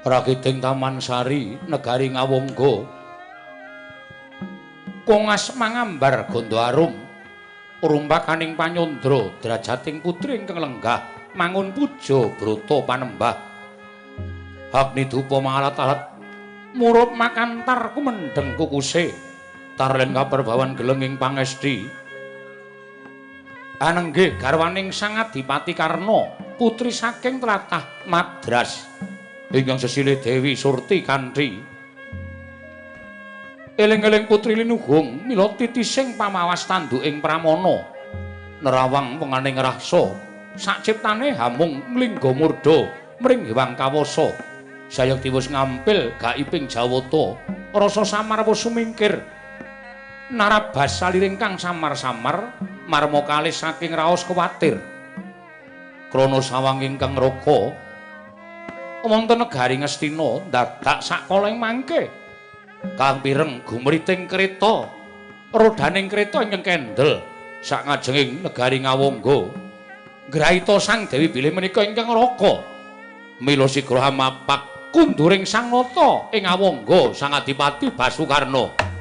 Ragiting Taman Sari negari Ngawangga. Kongas mangambar gondo arum rumpakaning panyandra drajating putri ingkang lenggah mangun puja brata panembah. Agni dupa mangalat-alat murup makantar kumendheng kukuse tarlen kaperbawan geleng ing pangesti. Anenggih garwaning Sang Adipati Karna putri saking tlatah Madras ingkang sesilih Dewi Surti kanthi eling-eling putri linuhung mila titising pamawas tanduking pramana nerawang wenganing rasa sakciptane hamung lingga murda mring Hyang Kawasa sayekti wis ngampil gaiping jawata rasa samar wis sumingkir narabas saliring kang samar-samar marma kalih saking raos kuwatir krana sawang ingkang raka wonten negari Ngastina dadak sakala ing mangke kang pireng gumriting kreta rodaning kreta ingkang kendel sak ngajenging negari Ngawangga ngraita Sang Dewi bilih menika ingkang raka mila sigra mapak kunduring Sang Nata ing Ngawangga Sang Adipati Basukarna.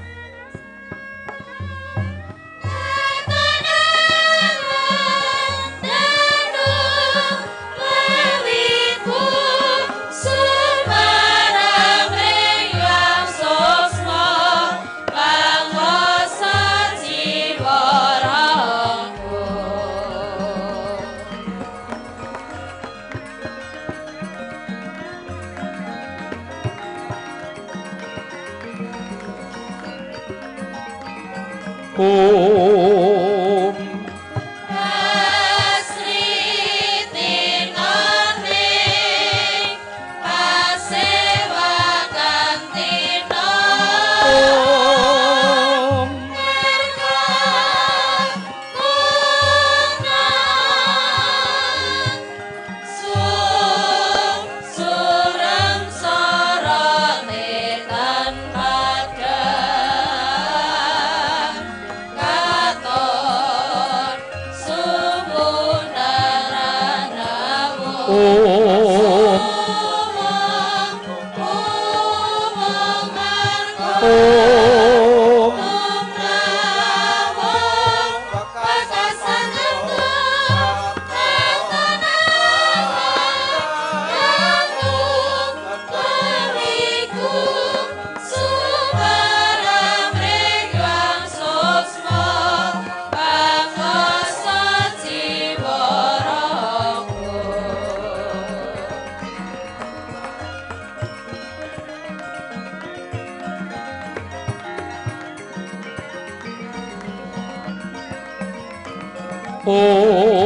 Om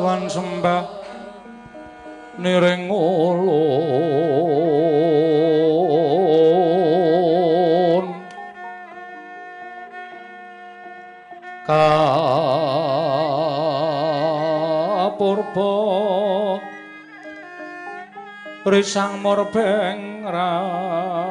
Tuan sembah niring ulun kapurba risang murbeng rat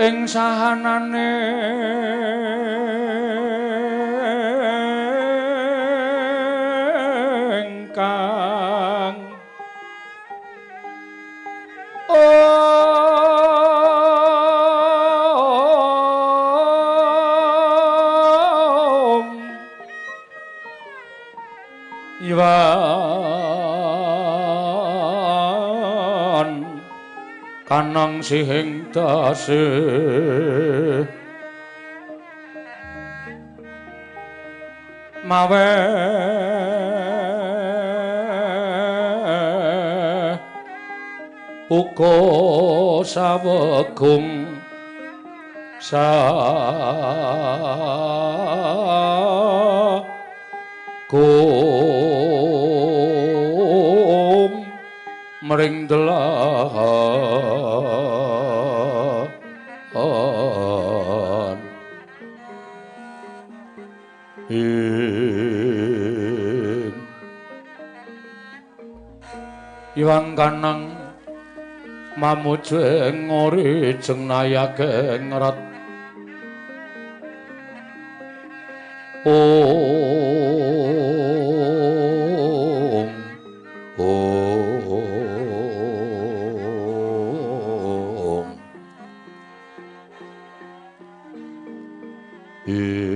Ing sahanane ingkang Iwan kanang sihing dase mawe uga sawegung sagung mring delahan ing Iwang kanang mamujeng ori jeng nayake ngrat ong ong ing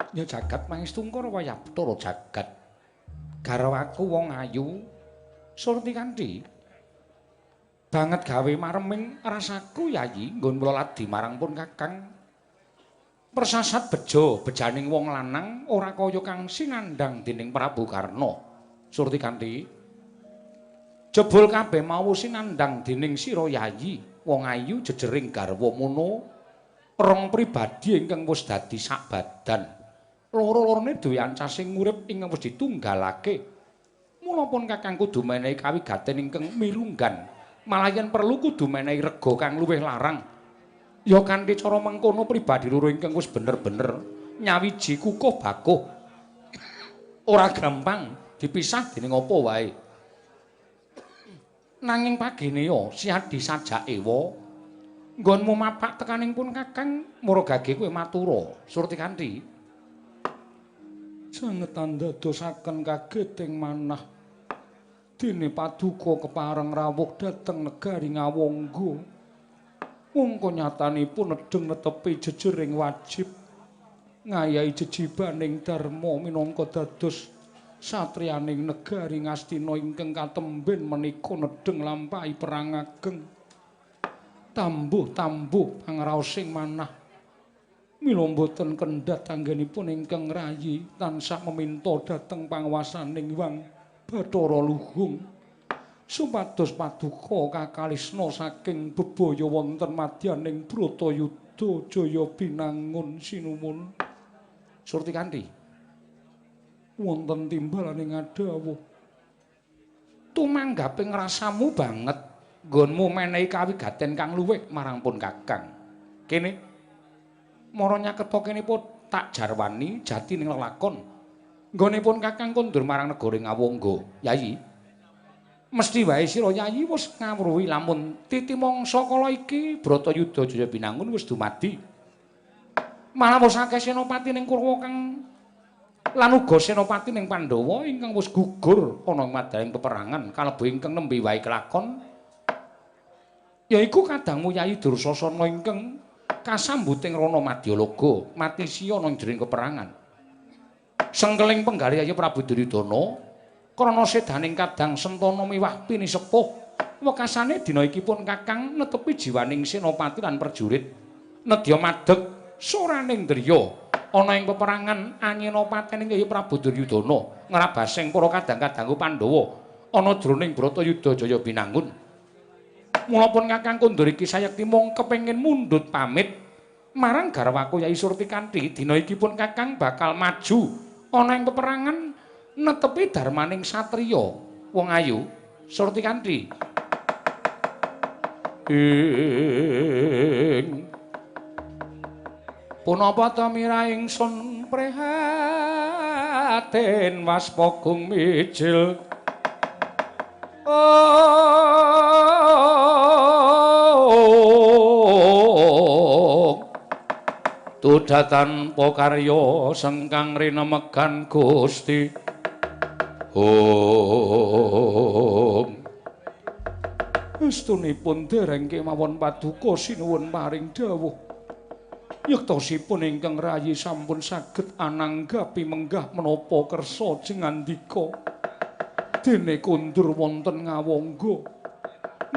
Ya jagat mangestungkara wayah Bathara jagat. Garwaku wong ayu Surti Kanthi banget gawe mareming rasaku yayi nggon mula ladi marang pun kakang. Persasat bejo bejaning wong lanang ora kaya kang sinandhang dening Prabu Karna. Surti Kanthi jebul kabeh mau sinandhang dening sira yayi wong ayu jejering garwa mono rong pribadi ingkang wis dadi sak badan. Loro-lorone duwe ancasing urip ingkang wis ditunggalake. Mula pun kakang kudu menehi kawigaten ingkang mirunggan. Malah yen perlu kudu menehi rega kang luwih larang. Ya kanthi cara mengkono pribadi loro ingkang wis bener-bener nyawiji kukuh bakuh. Ora gampang dipisah dening apa wae. Nanging pageneya siadi sajak ewa nggonmu mapak tekaning pun kakang muragage kowe matura Surti Kanthi. Sanget andadosaken kageting manah dene paduka kepareng rawuh dhateng negari Ngawangga. Mungko nyatanipun nedheng netepi jejering wajib ngayahi jejibaning dharma minangka dados satriyaning negari Ngastina ingkang katemben menika nedheng lampahi perang ageng. Tambuh-tambuh pangraosing manah. Mila mboten kendhat anggenipun ingkang rayi tansah meminta dhateng panguwasaning Hyang Bathara Luhung supados paduka kakalisna saking bebaya wonten madyaning Bratayuda Jaya Binangun sinuwun. Surti Kanthi wonten timbalaning adhawuh tumanggaping rasamu banget nggonmu menehi kawigaten kang luwih marang pun kakang. Kene mara nyaketa kene pun tak jarwani jati ning lelakon. Nggonipun kakang kondur marang negara Ngawangga. Yayi, mesti wae sira yayi wis ngawruhi lamun titi mangsa kala iki Bratayuda Jaya Binangun wis dumadi. Malah wis akeh senopati ning Kurawa kang lan uga senopati ning Pandhawa ingkang wis gugur ana ing madyaning peperangan kalebu ingkang nembe wae kelakon yaiku kadangmu Yayi Dursasana ingkang kasambuting Rana Madyalaga mati siya ana ing jroning peperangan. Sengkeling penggalih Yayi Prabu Duryudana krana sedaning kadang Sentana miwah pinisepuh wekasane dina iki pun kakang netepi jiwaning senopati lan prajurit nedya madeg soraning driya ana ing peperangan anyena patening Yayi Prabu Duryudana ngrabasing para kadang-kadangku Pandhawa ana jroning Bratayuda Jaya Binangun. Mula pun kakang kondur iki sayekti mung kepengin mundhut pamit marang garwaku Yayi Surti Kanthi. Dina iki pun kakang bakal maju ana ing peperangan netepi darmaning satriya wong ayu Surti Kanthi. Ing punapa ta mira ingsun prihatin waspagung mijil Tudatan pokarya sengkang rinemegan Gusti. Om. Estunipun dereng kemawon paduka sinuwun paring dawuh. Yektosipun ingkang rayi sampun saged ananggapi menggah menapa kersa jengandika. Dene kondur wonten Ngawangga.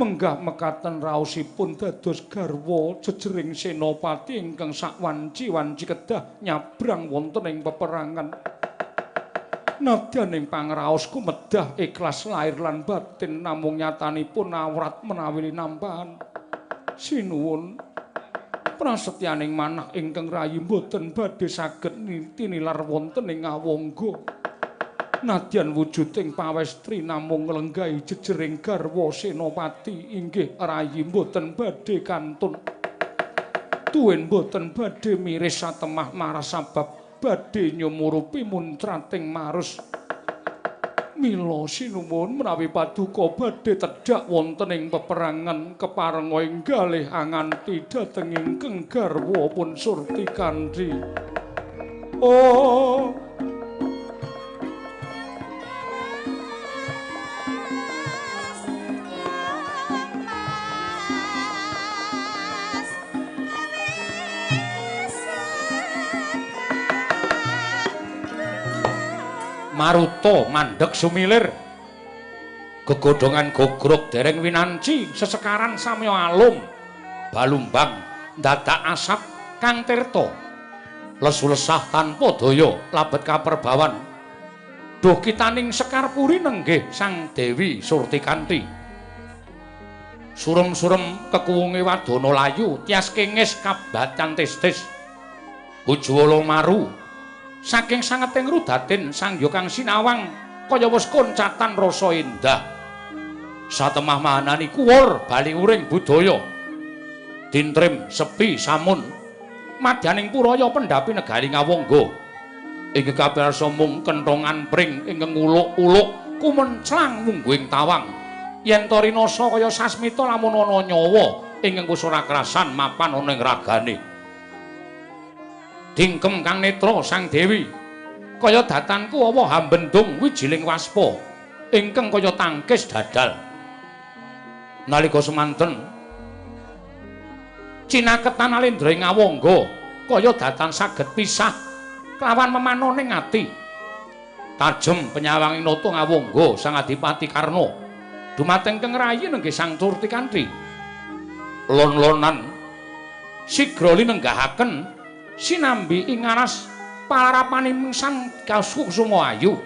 Menggah mekaten raosipun dados garwa jejering senopati ingkang sakwanci-wanci kedah nyabrang wonten ing peperangan. Nadyan ing pangraos kumedah ikhlas lair lan batin namung nyatanipun awrat menawi linampahan. Sinuwun prasetyaning manah ingkang rayi mboten badhe saged tinilar wonten ing Ngawangga. Nadyan wujuding pawestri namung nglenggahi jejering garwa senopati inggih rayi mboten badhe kantun. Tuwin mboten badhe miris satemah maras sabab badhe nyumurupi muntrating marus. Mila sinuwun menawi paduka badhe tedhak wonten ing peperangan keparenga ing galih anganti dhateng ingkang garwa pun Surti Kanthi. Oh, Maruta mandheg sumilir gegodhongan gogrog dereng winanci sesekaran samya alum balumbang dadak asap kang tirta lesu-lesah tanpa daya labet kaperbawan duh kitaning Sekarpuri nenggih Sang Dewi Surti Kanthi. Surem-surem kekuwunge wadana layu tias kengis kabatan testis ujwala maru saking sangeting rudatin sangya kang sinawang kaya wis koncatan rasa endah. Satemah mahanani kuwur bali uring budaya dintrim sepi samun madyaning puraya pendhapi negari Ngawangga ingkang kapirsa mung kenthongan pring ingkang uluk-uluk kumenclang mungguing tawang yen to rinasa kaya sasmita lamun ana nyawa ingkang wis ora krasan mapan ana ing ragane. Dingkem kang netra Sang Dewi kaya datanku awa hambendung wijiling waspa ingkang kaya tangkis dadal. Nalika semanten cinaketan alendra ing Ngawangga kaya datan saged pisah kelawan memanoning ati. Tajem penyawanging nata Ngawangga Sang Adipati Karna dumateng kang rayi nenggih Sang Surti Kanthi. Lon-lonan sigra linenggahaken sinambi ing aras palarapaning Sang Kusuma Ayu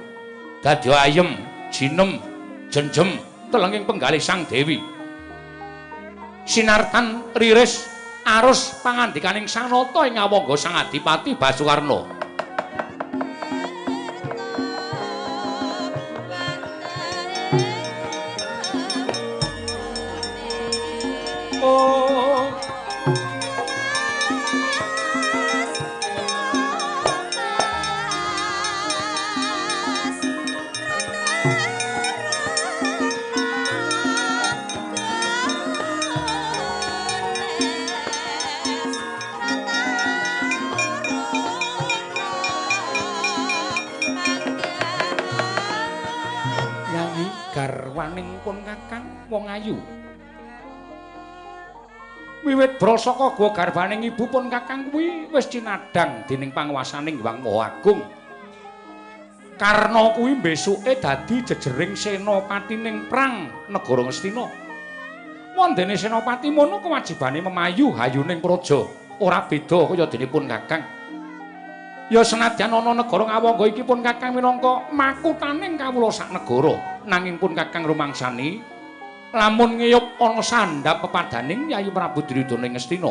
dadi ayem jinem jenjem telenging penggalih Sang Dewi. Sinartan riris arus pangandikaning Sang Nata ing Ngawangga Sang Adipati Basukarna. Oh, garwaning pun kakang wong ayu. Wiwit brasaka gua garwaning ibu pun kakang kuwi wis cinadhang dening panguwasaning Hyang Maha Agung. Karna kuwi besuke dadi jejering senopatining prang negara Ngastina. Wondene senopati mono kewajibane memayu hayuning praja, ora beda kaya dene pun kakang. Ya senadyan ana negara Ngawangga iki pun kakang minangka makutaning kawula sak negara, nanging pun kakang rumangsani lamun ngeyup ana sandhap pepadaning Yayi Prabu Duryudana ing Ngastina.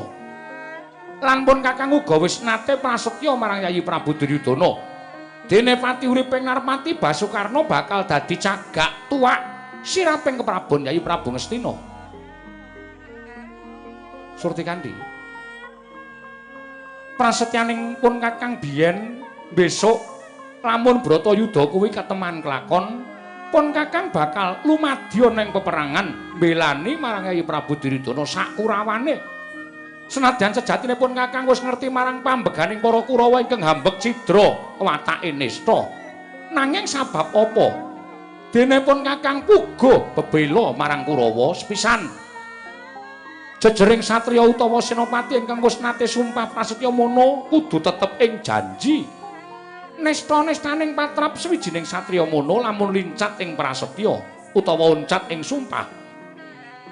Lan pun kakang uga wis nate prasetya marang Yayi Prabu Duryudana. Dene pati uriping Narpati Basukarna bakal dadi cagak tuwak siraping keprabon Yayi Prabu Ngastina. Surti Kanthi, prasetyaning pun kakang biyen besok lamun Bratayuda kuwi kateman kelakon, pun kakang bakal lumadya ning peperangan mbelani marang Yayi Prabu Duryudana sakurawane. Senadyan sejatine pun kakang wis ngerti marang pambeganing para Kurawa ingkang hambek cidra watake nista. Nanging sabab apa dene pun kakang puguh bebela marang Kurawa sepisan Jejering satriya utawa senopati ingkang wis nate sumpah prasetya mono kudu tetep ing janji. Nesta-nestaning patrap sawijining satriya mono lamun lincat ing prasetya utawa uncat ing sumpah,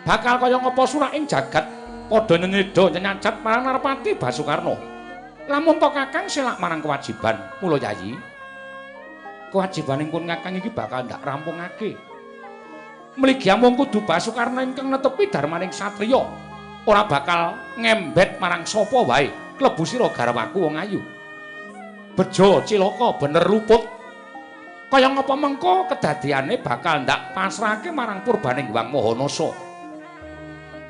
bakal kaya ngapa surah ing jagat padha nyenyeda nyenyacat marang Narpati Basukarna. Lamun to Kakang selak marang kewajiban, mula Yayi, kewajibaning pun Kakang iki bakal ndak rampungake. Mligi amung kudu Basukarna ingkang netepi darmaning satriya, ora bakal ngembet marang sapa wae. Klebu sira garwaku wong ayu. Bejo cilaka bener luput. Kaya ngapa mengko kedadiane bakal ndak pasrahke marang purbaning Hyang Mahanasa.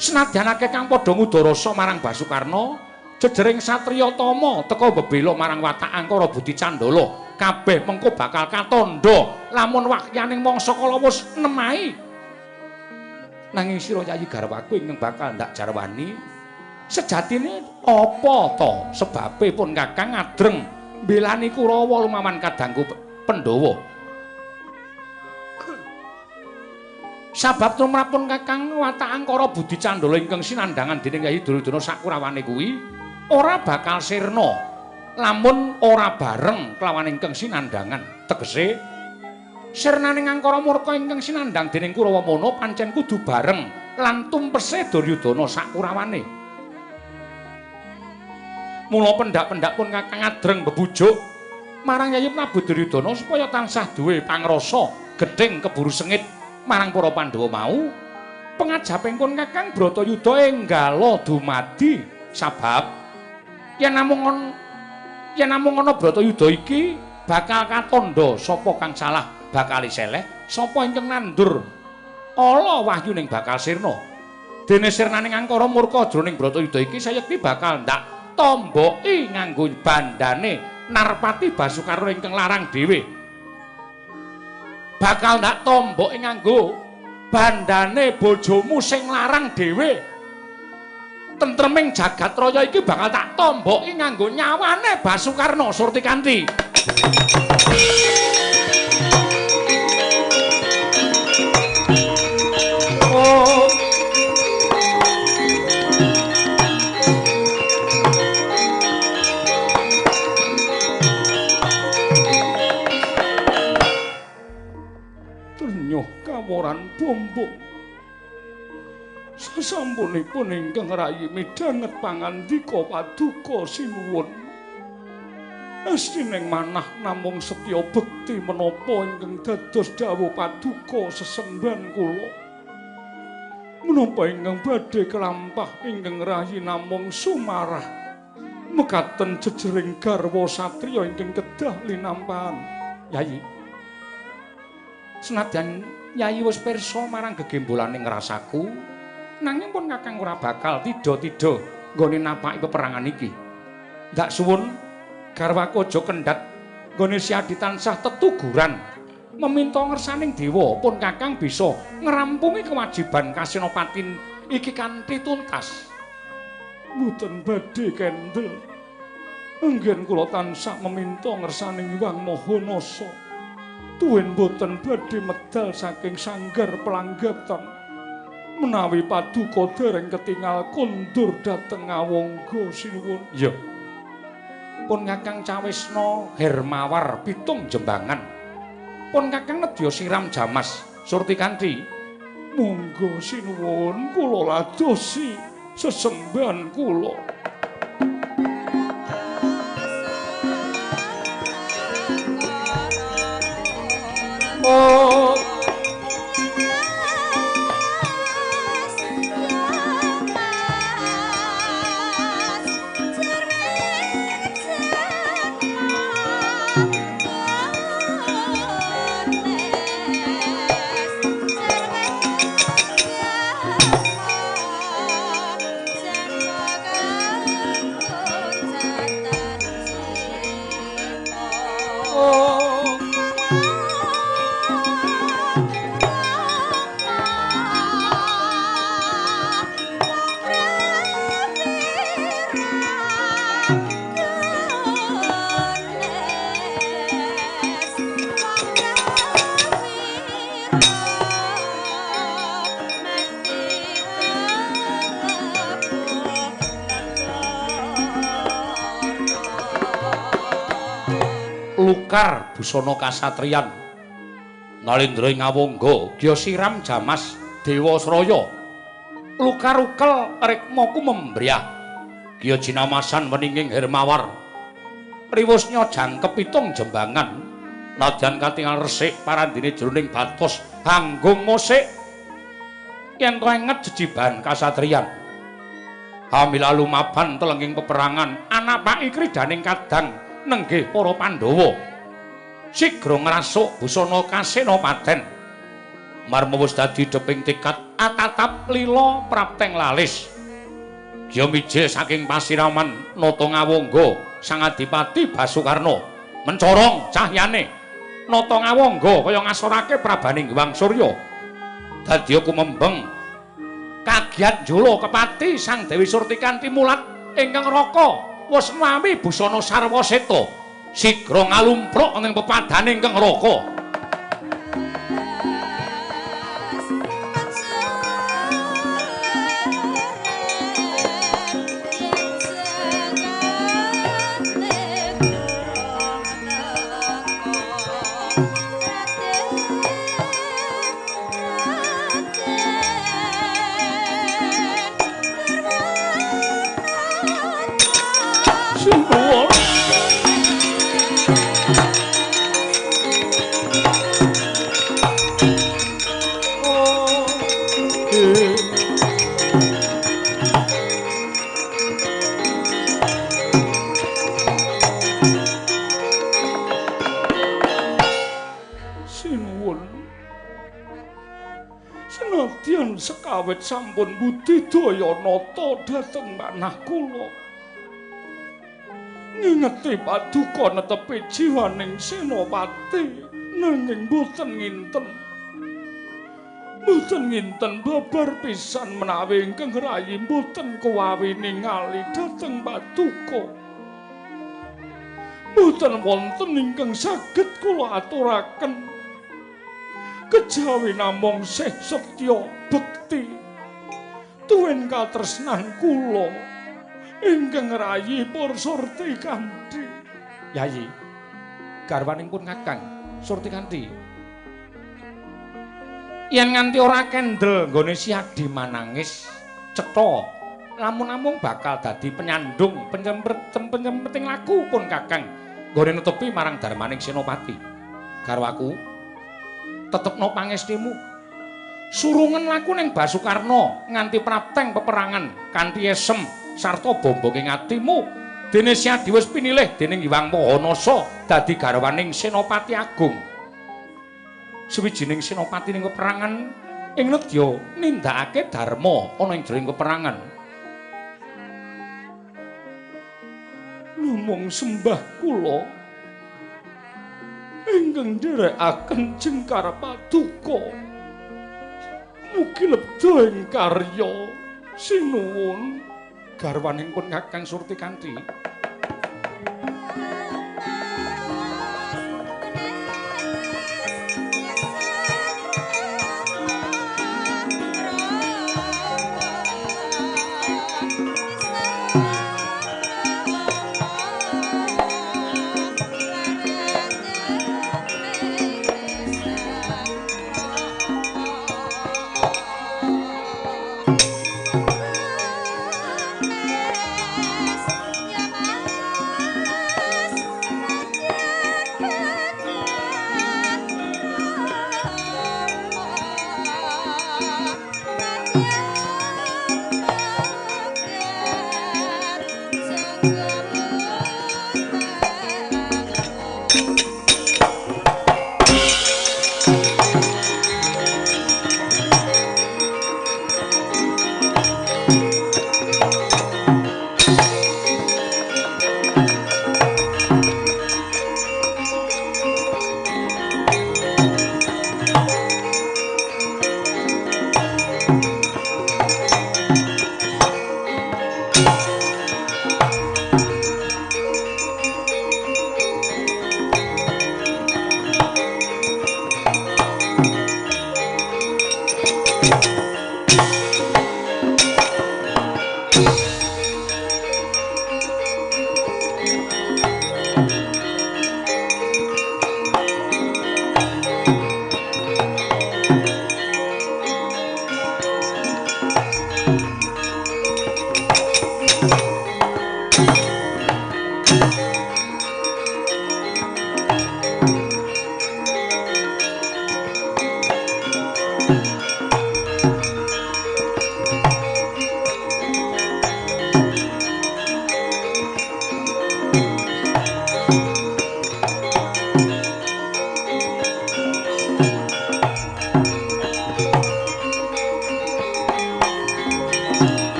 Senadyan akeh kang padha ngudarasa marang Basukarna, jejering satriya tama teka bebela marang watak angkara budi candala, kabeh mengko bakal katandha lamun wahyaning mangsa kala wis nemahi. Nanging sira Yayi garwaku ingkang bakal ndak jarwani, sejatine apa to sebabe pun Kakang adreng mbelani Kurawa lumawan kadangku Pandhawa? Sabab tumrapun Kakang watak angkara budi candala ingkang sinandhangan dening Yayi Duryudana sakurawane kuwi ora bakal sirna lamun ora bareng kelawan ingkang sinandhangan. Tegese sirnaning angkara murka ingkang sinandhang dening Kurawa mono pancen kudu bareng lan tumpese Duryudana sakurawane. Mula pendak-pendak pun Kakang adreng bebujuk marang Yayi Prabu Duryudana supaya tansah duwe pangrasa gedhing keburu sengit marang para Pandhawa mau. Pengajaping pun Kakang Bratayuda enggala dumadi, sabab yen namung ana Bratayuda iki bakal katandha sapa kang salah bakal seleh, sapa ingkang nandur ala wahyuning bakal sirna. Dene sirnaning angkara murka jroning Bratayuda iki sayekti bakal ndak tomboki nganggo bandane Narpati Basukarna ingkang larang dhewe. Bakal ndak tomboki nganggo bandane bojomu sing larang dhewe. Tentreming jagat raya iki bakal tak tomboki nganggo nyawane Basukarna Surtikanti. Oh. Trenyuh kaworan bombong. Sasampunipun ingkang rayi midhanget pangandika paduka sinuwun. Astining manah namung setya bekti menapa ingkang dados dawuh paduka sesembahan kula. Menapa ingkang badhe kelampah ingkang rayi namung sumarah mekaten jejering garwa satriya ingkang kedah linampahan. Yayi, senadyan Yayi wis pirsa marang gegembolaning rasaku, nanging pun Kakang ora bakal tidha-tidha nggone napaki peperangan iki. Ndak suwun garwaku aja kendhat nggone siadi tansah tetuguran meminta ngersaning dewa pun Kakang bisa ngrampungi kewajiban kasenopatin iki kanthi tuntas. Mboten badhe kendel. Anggen kula tansah meminta ngersaning Hyang Mahanasa. Tuwin boten badhe medal saking sanggar pelanggatan. Menawi paduka dereng ketingal kondur dhateng Ngawangga sinuwun. Iya. Pun Kakang cawisna hermawar pitung jembangan. Pun Kakang nedya siram jamas Surtikanti. Monggo sinuwun kula ladosi sesembahan kula. Oh. Oh. Lukar busana kasatriyan. Nalendra ing awangga gya siram jamas Dewasraya. Lukar ukel rikma kumembrah. Gya jinamasan weninging Hermawar. Riwusnya jangkep pitung jembangan. Nadyan katingal resik parandene jroning batos hanggung musik. Yen to enget jejiban kasatriyan. Hamila lumaban telenging peperangan anapaki kridaning kadang nenggih para Pandhawa. Sigra ngrasuk busana kasenopaten. Marma wis dadi deping tekad atatap lila prapteng lalis. Gya mijil saking pasiraman nata ngawangga Sang Adipati Basukarna mencorong cahyane. Nata ngawangga kaya ngasorake prabaning Hyang Surya. Dadi kumembeng kagiat njula kepati Sang Dewi Surtikanti mulat ingkang raka wis mawi busana sarwa seta. Sigra ngalumpruk ing pepadane ingkang raka. Sekawit sampun budidaya nata dhateng manah kula. Ngingeti paduka netepi jiwaning senopati nanging boten nginten. Boten nginten babar pisan menawi ingkang rayi boten kuwawi ningali dhateng paduka. Boten wonten ingkang saged kula aturaken. Kejawi namung sih setya bekti tuwin katresnan kula ingkang rayi pur Surtikanti. Yayi, garwaning pun Kakang Surtikanti. Yen nganti ora kendel nggone Siadi manangis cetha lamun namung bakal dadi penyandung penyempeting laku pun Kakang nggone netepi marang darmaning Senopati. Garwaku tetepno pangestimu. Surungen laku ning Basukarna nganti prapteng peperangan kanthi esem sarta bombonge atimu. Dene Siadi wis pinilih dening Hyang Mahanasa dadi garwaning Senopati Agung. Suwijining senopati ning peperangan ing nedya nindakake dharma ana ing jroning peperangan. Namung sembah kula ingkang nderekaken jengkar paduka. Mugi lebda ing karya sinuwun. Garwaning pun Kakang Surtikanti.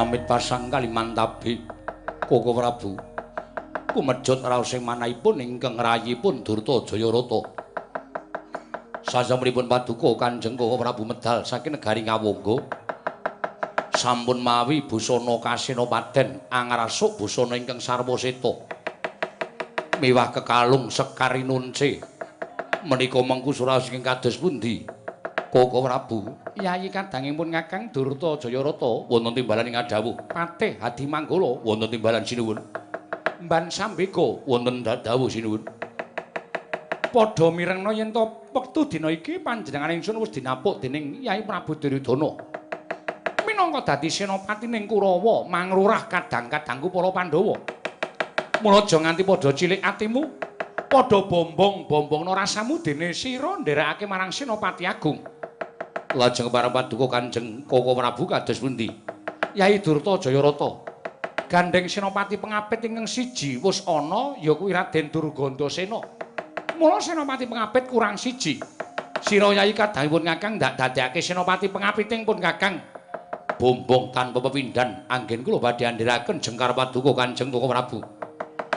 Pamit pasang Kalimantabi Koko Prabu. Kumejut raos sing manahipun ingkang rayipun Durta Jayarata. Sasampunipun paduka Kanjeng Koko Prabu medal saking negari Ngawangga. Sampun mawi busana kasenopaden angrasuk busana ingkang sarwa seta. Miwah kekalung sekar rinunce. Menika mengku suraos ingkang kados pundi? Koko Prabu, Yayi kadangipun Kakang Durta Jayarata wonten timbalan ing adhawuh. Patih Hadimanggala wonten timbalan sinuwun. Mban Sambeka wonten dawuh sinuwun. Padha mirengna yen to wektu dina iki panjenengan ingsun wis dinapuk dening Yai Prabu Duryudana. Minangka dadi senopati ning Kurawa mangrurah kadang-kadangku para Pandhawa. Mula aja nganti padha cilik atimu, padha bombong-bombongna rasamu dene sira nderekake marang Senopati Agung. Lajeng para paduka Kanjeng Koko Prabu kados pundi? Yai Durta Jayarata. Gandeng Senopati pengapit ingkang siji wis ana ya kuwi Raden Durgandasena. Mula Senopati pengapit kurang siji. Sira Yai kadangipun Kakang ndak dadekake Senopati pengapiting pun Kakang. Bombong tanpa pepindhan anggen kula badhe andheraken jengkar paduka Kanjeng Koko Prabu.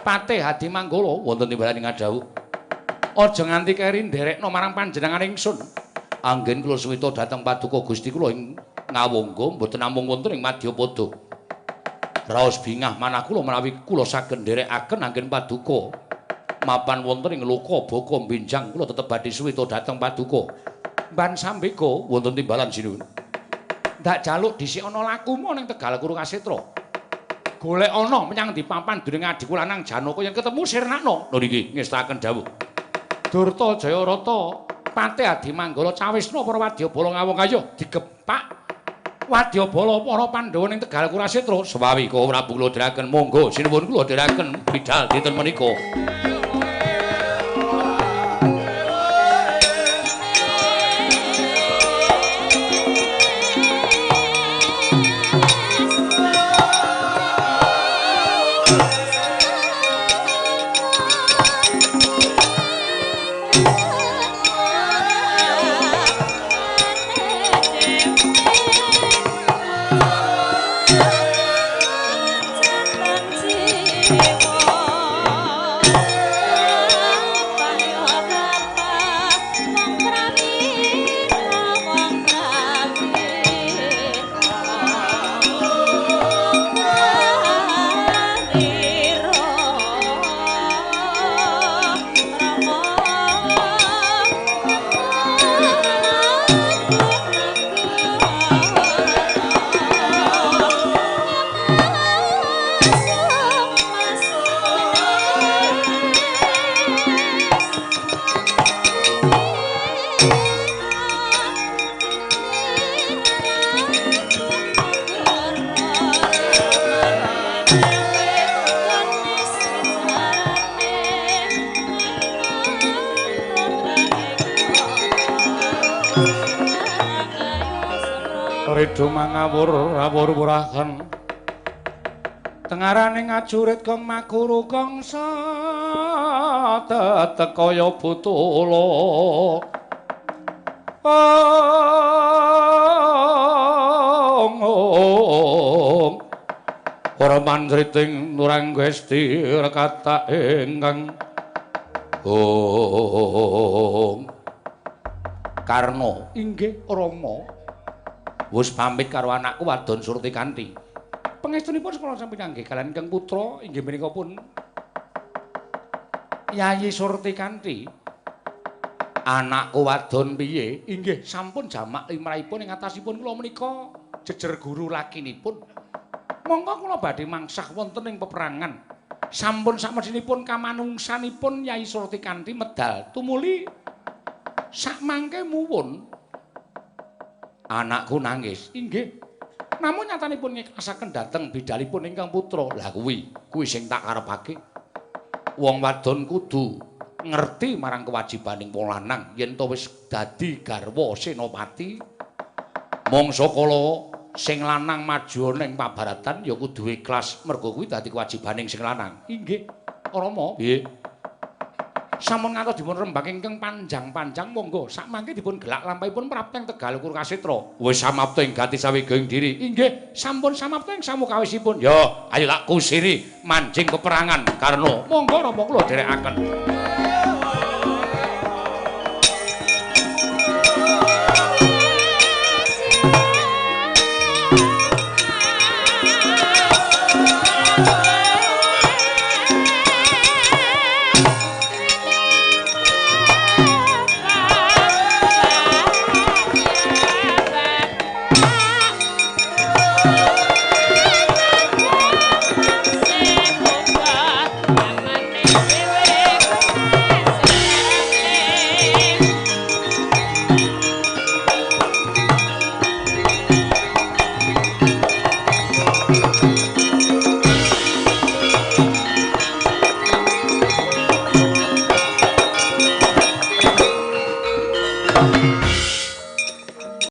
Patih Hadimanggala wonten timbalan ing adhawuh. Aja nganti keri nderekna marang panjenengan ingsun. Anggen kula suwita dhateng paduka Gusti kula ing Ngawangga mboten namung wonten ing Madyapada. Raos bingah manah kula menawi kula saged nderekaken anggen paduka mapan wonten ing loka baka benjang kula tetep badhe suwita dhateng paduka. Mban Sambeka wonten timbalan sinuwun. Ndak jaluk dhisik ana lakumu ning Tegal Kuru Kasetra. Golek ana menyang ndi papan dening adhiku lanang Janaka yen ketemu sirnakno. Lho niki ngestakaken dawuh. Durta Jayarata Patih Hadimanggala cawisna para wadyabala ngawong ayo digepak wadyabala para Pandhawa ning Tegal Kurasetra. Sewawi Koko Prabu kula dherekaken monggo sinuwun kula dherekaken bidal dinten menika. Redo mangawur rawur wurahan tengarane ngajurit gong makuru gongsa tetek kaya butula ong ora manriting nurang Gusti rekata ingkang ong Karna inggih Rama wis pamit karo anakku wadon Surtikanti. Pangestunipun kula sampun nggih kaliyan ingkang putra inggih menika pun Yayi Surtikanti. Anakku wadon piye? Inggih sampun jamak limrahipun ing atasipun kula menika jejer guru lakinipun. Monggo kula badhe mangsah wonten ing peperangan. Sampun sakmestinipun kamanungsanipun Yayi Surtikanti medal tumuli sakmangke muwun. Anakku nangis. Inggih. Namun nyatanipun ngiklasaken dhateng bidalipun ingkang putra. Lah kuwi, kuwi sing tak karepake. Wong wadon kudu ngerti marang kewajibaning wong lanang yen to wis dadi garwa senopati. Mangsa kala sing lanang maju ning pabaratan ya kudu ikhlas mergo kuwi dadi kewajibaning sing lanang. Inggih. Rama, piye? Sampun ngantos dipun rembag ingkang panjang-panjang monggo sakmangke dipun gelak lampahipun prapteng Tegal Kurukasetra. Wis samapta ing gati sawigaing diri. Inggih, sampun samapta ing samukawisipun. Ya, ayo tak kusiri manjing peperangan Karna. Monggo rama kula dherekaken.